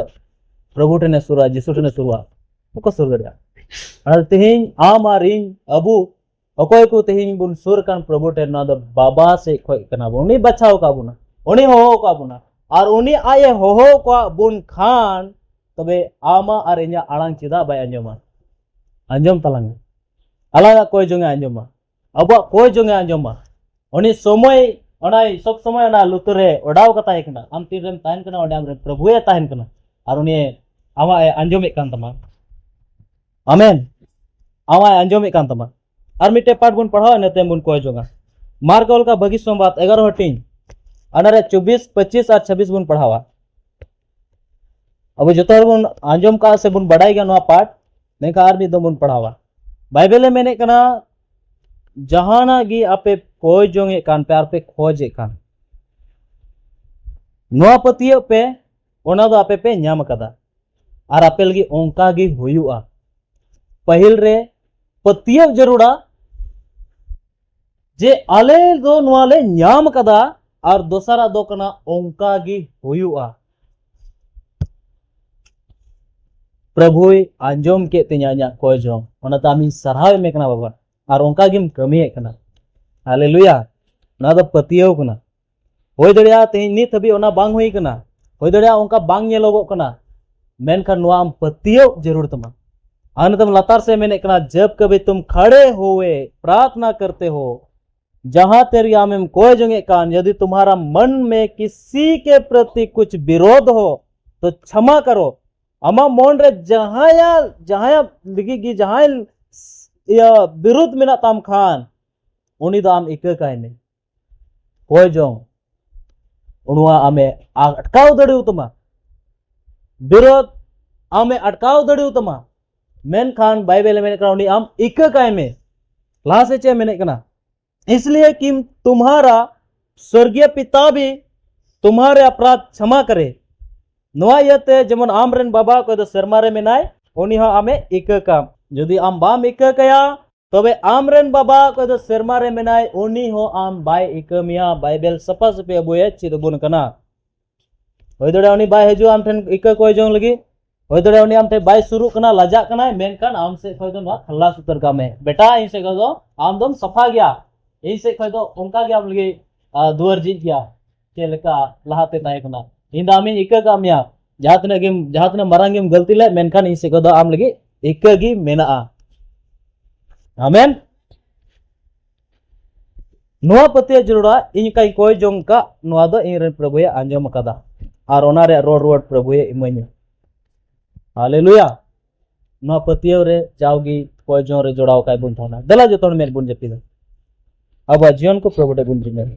ᱯᱨᱚᱵᱷᱩ ᱴᱷᱮᱱᱮ ᱥᱩᱨᱟ, ᱡᱤᱥᱩ ᱴᱷᱮᱱᱮ ᱥᱩᱨᱟ, ᱵᱟᱠᱚ ᱥᱩᱨ ᱫᱟᱲᱮᱭᱟᱜᱼᱟ᱾ ᱟᱨ ᱛᱮᱦᱮᱧ ᱟᱢ ᱟᱨ ᱤᱧ, ᱟᱵᱚ ᱚᱠᱚᱭ ᱠᱚ ᱛᱮᱦᱮᱧ ᱵᱚᱱ ᱥᱩᱨ ᱠᱟᱱ ᱯᱨᱚᱵᱷᱩ ᱴᱷᱮᱱ, ᱱᱚᱣᱟ ᱫᱚ ᱵᱟᱵᱟ ᱥᱮᱫ ᱠᱷᱚᱡ ᱠᱟᱱᱟ ᱵᱚᱱ᱾ ᱩᱱᱤ ᱵᱟᱪᱷᱟᱣ ᱠᱟᱜ ᱵᱚᱱᱟ, ᱩᱱᱤ ᱦᱚᱦᱚ ᱠᱟᱜ ᱵᱚᱱᱟ᱾ ᱟᱨ ᱩᱱᱤ ᱟᱡ ᱮ ᱦᱚᱦᱚ ᱠᱟᱜ ᱵᱚᱱ ᱠᱷᱟᱱ, ᱛᱚᱵᱮ ᱟᱢᱟᱜ ᱟᱨ ᱤᱧᱟᱹᱜ ᱟᱲᱟᱝ ᱪᱮᱫᱟᱜ ᱵᱟᱭ ᱟᱸᱡᱚᱢᱟ? ᱟᱸᱡᱚᱢ ᱛᱟᱞᱟᱝ ᱢᱮ᱾ ᱟᱞᱟᱝᱟᱜ ᱠᱚᱭ ᱡᱚᱝ ᱮ ᱟᱸᱡᱚᱢᱟ, ᱟᱵᱚᱣᱟᱜ ᱠᱚᱭ ᱡᱚᱝ ᱮ ᱟᱸᱡᱚᱢᱟ᱾ ᱩᱱᱤ ᱥᱚᱢᱚᱭ, ᱚᱱᱟ ᱥᱚᱵ ᱥᱚᱢᱚᱭ ᱚᱱᱟ ᱞᱩᱛᱩᱨ ᱨᱮ ᱚᱰᱟᱣ ᱠᱟᱛᱟᱭ ᱠᱟᱱᱟ᱾ ᱟᱢ ᱛᱤᱱ ᱨᱮᱢ ᱛᱟᱦᱮᱱ ᱠᱟᱱᱟ, ᱚᱸᱰᱮ ᱟᱢᱨᱮᱱ ᱯᱨᱚᱵᱷᱩᱭ ᱛᱟᱦᱮᱱ ᱠᱟᱱᱟ᱾ ᱟᱨ ᱩᱱᱤ ᱟᱢᱟᱜ ᱮ ᱟᱸᱡᱚᱢᱮᱫ ᱠᱟᱱ ᱛᱟᱢᱟ᱾ ᱟᱢᱮᱱ᱾ ᱟᱢᱟᱜ ᱮ ᱟᱸᱡᱚᱢᱮᱫ ᱠᱟᱱ ᱛᱟᱢᱟ᱾ ᱟᱨ ᱢᱤᱫᱴᱮᱡ ᱯᱟᱴ ᱵᱚᱱ ᱯᱟᱲᱦᱟᱣᱟ, ᱤᱱᱟᱹ ᱛᱟᱭᱚᱢ ᱵᱚᱱ ᱠᱚᱭ ᱡᱚᱝᱟ᱾ ᱢᱟᱨᱠ ᱚᱞ ᱠᱟᱜ ᱵᱷᱟᱹᱜᱤ ᱥᱚᱢᱵᱟᱫ ᱮᱜᱟᱨᱚ ᱦᱟᱹᱴᱤᱧ, ᱚᱱᱟᱨᱮ ᱪᱚᱵᱵᱤᱥ, ᱯᱚᱸᱪᱤᱥ ᱟᱨ ᱪᱷᱟᱵᱵᱤᱥ ᱵᱚᱱ ᱯᱟᱲᱦᱟᱣᱟ᱾ ᱟᱵᱚ ᱡᱚᱛᱚ ᱦᱚᱲ ᱵᱚᱱ ᱟᱸᱡᱚᱢ ᱠᱟᱜᱼᱟ ᱥᱮ ᱵᱚᱱ ᱵᱟᱰᱟᱭ ᱜᱮᱭᱟ ᱱᱚᱣᱟ ᱯᱟᱴ, ᱢᱮᱱᱠᱷᱟᱱ ᱟᱨ ᱢᱤᱫ ᱫᱚᱢ ᱵᱚᱱ ᱯᱟᱲᱦᱟᱣᱟ᱾ ᱵᱟᱭᱵᱮᱞ ᱮ ᱢᱮᱱᱮᱫ ᱠᱟᱱᱟ, ᱡᱟᱦᱟᱱᱟᱜ ᱜᱮ ᱟᱯᱮ ᱠᱚᱭ ᱡᱚᱝ ᱮᱫ ᱠᱟᱱ ᱯᱮ ᱟᱨ ᱯᱮ ᱠᱷᱚᱡᱮᱫ ᱠᱟᱱ, ᱱᱚᱣᱟ ᱯᱟᱹᱛᱭᱟᱹᱜ ᱯᱮ, ᱚᱱᱟ ᱫᱚ ᱟᱯᱮ ᱯᱮ ᱧᱟᱢ ᱟᱠᱟᱫᱟ, ᱟᱨ ᱟᱯᱮ ᱞᱟᱹᱜᱤᱫ ᱚᱱᱠᱟ ᱜᱮ ᱦᱩᱭᱩᱜᱼᱟ᱾ ᱯᱟᱹᱦᱤᱞ ᱨᱮ ᱯᱟᱹᱛᱭᱟᱹᱣ ᱡᱟᱹᱨᱩᱲᱟ ᱡᱮ ᱟᱞᱮ ᱫᱚ ᱱᱚᱣᱟ ᱞᱮ ᱧᱟᱢ ᱟᱠᱟᱫᱟ, ᱟᱨ ᱫᱚᱥᱟᱨᱟᱜ ᱫᱚ ᱠᱟᱱᱟ ᱚᱱᱠᱟ ᱜᱮ ᱦᱩᱭᱩᱜᱼᱟ᱾ ᱯᱨᱚᱵᱷᱩᱭ ᱟᱸᱡᱚᱢ ᱠᱮᱫ ᱛᱤᱧᱟ ᱤᱧᱟᱹᱜ ᱠᱚᱭ ᱡᱚᱝ, ᱚᱱᱟᱛᱮ ᱟᱢᱤᱧ ᱥᱟᱨᱦᱟᱣᱮᱫ ᱢᱮ ᱠᱟᱱᱟ ᱵᱟᱵᱟ, ᱟᱨ ᱚᱱᱠᱟ ᱜᱮᱢ ᱠᱟᱹᱢᱤᱭᱮᱫ ᱠᱟᱱᱟ᱾ ᱦᱟᱞᱮᱞᱩᱭᱟ᱾ ᱱᱚᱣᱟ ᱫᱚ ᱯᱟᱹᱛᱭᱟᱹᱣ ᱠᱟᱱᱟ᱾ ᱦᱩᱭ ᱫᱟᱲᱮᱭᱟᱜᱼᱟ ᱛᱮᱦᱮᱧ ᱱᱤᱛ ᱦᱟᱹᱵᱤᱡ ᱚᱱᱟ ᱵᱟᱝ ᱦᱩᱭ ᱠᱟᱱᱟ, ᱦᱩᱭ ᱫᱟᱲᱮᱭᱟᱜᱼᱟ ᱚᱱᱠᱟ ᱵᱟᱝ ᱧᱮᱞᱚᱜᱚᱜ ᱠᱟᱱᱟ, ᱢᱮᱱᱠᱷᱟᱱ ᱱᱚᱣᱟ ᱟᱢ ᱯᱟᱹᱛᱭᱟᱹᱣ ᱡᱟᱹᱨᱩᱲ ᱛᱟᱢᱟ᱾ ᱟᱨ ᱱᱤᱛᱚᱜ ᱞᱟᱛᱟᱨ ᱥᱮᱫ ᱢᱮᱱᱮᱫ ᱠᱟᱱᱟ, "जब कभी तुम खड़े हुए प्रार्थना करते हो", ᱡᱟᱦᱟᱸ ᱛᱤᱨᱮ ᱟᱢᱮᱢ ᱠᱚᱭ ᱡᱚᱝᱮᱫ ᱠᱟᱱ, ᱡᱩᱫᱤ ᱛᱩᱢᱦᱟᱨᱟ ᱢᱚᱱ ᱢᱮ ᱠᱤᱥᱤ ᱠᱮ ᱯᱨᱚᱛᱤ ᱠᱩᱪ ᱵᱤᱨᱳᱫᱷ ᱦᱳ, ᱛᱚ ᱠᱷᱟᱢᱟ ᱠᱟᱨᱳ᱾ ᱟᱢᱟᱜ ᱢᱚᱱ ᱨᱮ ᱡᱟᱦᱟᱸᱭᱟᱜ, ᱡᱟᱦᱟᱸᱭᱟᱜ ᱞᱟᱹᱜᱤᱫ ᱜᱮ ᱡᱟᱦᱟᱸᱭ ᱤᱭᱟᱹ ᱵᱤᱨᱩᱫᱷ ᱢᱮᱱᱟᱜ ᱛᱟᱢ ᱠᱷᱟᱱ, ᱩᱱᱤ ᱫᱚ ᱟᱢ ᱤᱠᱟᱹ ᱠᱟᱭ ᱢᱮ᱾ ᱠᱚᱭ ᱡᱚᱝ, ᱱᱚᱣᱟ ᱟᱢᱮ ᱟᱴᱠᱟᱣ ᱫᱟᱲᱮᱭᱟᱛᱟᱢᱟ᱾ ᱵᱤᱨᱳᱫᱷ ᱟᱢᱮ ᱟᱴᱠᱟᱣ ᱫᱟᱲᱮᱭᱟᱛᱟᱢᱟ᱾ ᱢᱮᱱᱠᱷᱟᱱ ᱵᱟᱭᱵᱮᱞ ᱮ ᱢᱮᱱᱮᱫ ᱠᱟᱱᱟ, ᱩᱱᱤ ᱟᱢ ᱤᱠᱟᱹ ᱠᱟᱭ ᱢᱮ᱾ ᱞᱟᱦᱟ ᱥᱮᱫ ᱪᱮᱫ ᱮ ᱢᱮᱱᱮᱫ ᱠᱟᱱᱟ? इसलिए कि तुम्हारा स्वर्गीय पिता भी तुम्हारे अपराध क्षमा करे। ᱱᱚᱣᱟ ᱤᱭᱟᱹᱛᱮ ᱡᱮᱢᱚᱱ ᱟᱢ ᱨᱮᱱ ᱵᱟᱵᱟ ᱚᱠᱚᱭ ᱫᱚ ᱥᱮᱨᱢᱟ ᱨᱮ ᱢᱮᱱᱟᱭ, ᱩᱱᱤ ᱦᱚᱸ ᱟᱢᱮ ᱤᱠᱟᱹ ᱠᱟᱢ᱾ ᱡᱩᱫᱤ ᱟᱢ ᱵᱟᱢ ᱤᱠᱟᱹ ᱠᱟᱭᱟ, ᱛᱚᱵᱮ ᱟᱢ ᱨᱮᱱ ᱵᱟᱵᱟ ᱚᱠᱚᱭ ᱫᱚ ᱥᱮᱨᱢᱟ ᱨᱮ ᱢᱮᱱᱟᱭ, ᱩᱱᱤ ᱦᱚᱸ ᱟᱢ ᱵᱟᱭ ᱤᱠᱟᱹ ᱢᱮᱭᱟ᱾ ᱵᱟᱭᱵᱮᱞ ᱥᱟᱯᱷᱟ ᱥᱟᱹᱯᱷᱤ ᱟᱵᱚᱭ ᱪᱮᱫ ᱟᱵᱚᱱ ᱠᱟᱱᱟ᱾ ᱦᱩᱭ ᱫᱟᱲᱮᱭᱟᱜᱼᱟ ᱩᱱᱤ ᱵᱟᱭ ᱦᱤᱡᱩᱜᱼᱟ ᱟᱢ ᱴᱷᱮᱱ ᱤᱠᱟᱹ ᱠᱚᱭ ᱡᱚᱝ ᱞᱟᱹᱜᱤᱫ, ᱦᱩᱭ ᱫᱟᱲᱮᱭᱟᱜᱼᱟ ᱩᱱᱤ ᱟᱢ ᱴᱷᱮᱱ ᱵᱟᱭ ᱥᱩᱨᱩᱜ ᱠᱟᱱᱟ, ᱞᱟᱡᱟᱜ ᱠᱟᱱᱟᱭ, ᱢᱮᱱᱠᱷᱟᱱ ᱟᱢ ᱥᱮᱫ ᱠᱷᱚᱱ ᱫᱚ ᱱᱚᱣᱟ ᱠᱷᱟᱞᱟᱥ ᱩᱛᱟᱹᱨ ᱠᱟᱜ ᱢᱮ, ᱵᱮᱴᱟ, ᱤᱧ ᱥᱮᱫ ᱠᱷᱚᱱ ᱫᱚ ᱟᱢ ᱫᱚᱢ ᱥᱟᱯᱷᱟ ᱜᱮᱭᱟ, ᱤᱧ ᱥᱮᱫ ᱠᱷᱚᱱ ᱫᱚ ᱚᱱᱠᱟ ᱜᱮ ᱟᱢ ᱞᱟᱹᱜᱤᱫ, ᱟ, ᱫᱩᱣᱟᱹᱨ ᱡᱷᱤᱡ ᱜᱮᱭᱟ, ᱪᱮᱫ ᱞᱮᱠᱟ ᱞᱟᱦᱟᱛᱮ ᱛᱟᱦᱮᱸ ᱠᱟᱱᱟ᱾ ᱤᱧ ᱫᱚ ᱟᱢᱤᱧ ᱤᱠᱟᱹ ᱠᱟᱜ ᱢᱮᱭᱟ, ᱡᱟᱦᱟᱸ ᱛᱤᱱᱟᱹᱜ ᱜᱮᱢ, ᱡᱟᱦᱟᱸ ᱛᱤᱱᱟᱹᱜ ᱢᱟᱨᱟᱝ ᱜᱮᱢ ᱜᱟᱹᱞᱛᱤ ᱞᱮᱫ, ᱢᱮᱱᱠᱷᱟᱱ ᱤᱧ ᱥᱮᱫ ᱠᱷᱚᱱ ᱫᱚ ᱟᱢ ᱞᱟᱹᱜᱤᱫ ᱤᱠᱟᱹ ᱜᱮ ᱢᱮᱱᱟᱜᱼᱟ᱾ ᱟᱢᱮᱱ᱾ ᱱᱚᱣᱟ ᱯᱟᱹᱛᱭᱟᱹᱣ ᱡᱟᱹᱨᱩᱲᱟ, ᱤᱧ ᱚᱠᱟᱧ ᱠᱚᱭ ᱡᱚᱝ ᱠᱟᱜ, ᱱᱚᱣᱟ ᱫᱚ ᱤᱧ ᱨᱮᱱ ᱯᱨᱚᱵᱷᱩᱭ ᱟᱸᱡᱚᱢ ᱟᱠᱟᱫᱟ, ᱟᱨ ᱚᱱᱟ ᱨᱮᱭᱟᱜ ᱨᱚᱲ ᱨᱩᱣᱟᱹᱲ ᱯᱨᱚᱵᱷᱩᱭ ᱤᱢᱟᱹᱧᱟ᱾ ᱦᱟᱞᱮᱞᱩᱭᱟ᱾ ᱱᱚᱣᱟ ᱯᱟᱹᱛᱭᱟᱹᱣ ᱨᱮ ᱡᱟᱣᱜᱮ ᱠᱚᱭ ᱡᱚᱝ ᱨᱮ ᱡᱚᱲᱟᱣ ᱠᱟᱭ ᱵᱚᱱ ᱛᱟᱦᱮᱱᱟ᱾ ᱫᱮᱞᱟ ᱡᱚᱛᱚ ᱦᱚᱲ ᱢᱮᱫ ᱵᱚᱱ ᱡᱟᱹᱯᱤᱫᱟ, ᱟᱵᱚᱣᱟᱜ ᱡᱤᱭᱚᱱ ᱠᱚ ᱯᱨᱚᱵᱷᱩ ᱴᱷᱮᱱ ᱵᱚᱱ ᱡᱤᱢᱟᱹᱭᱟ᱾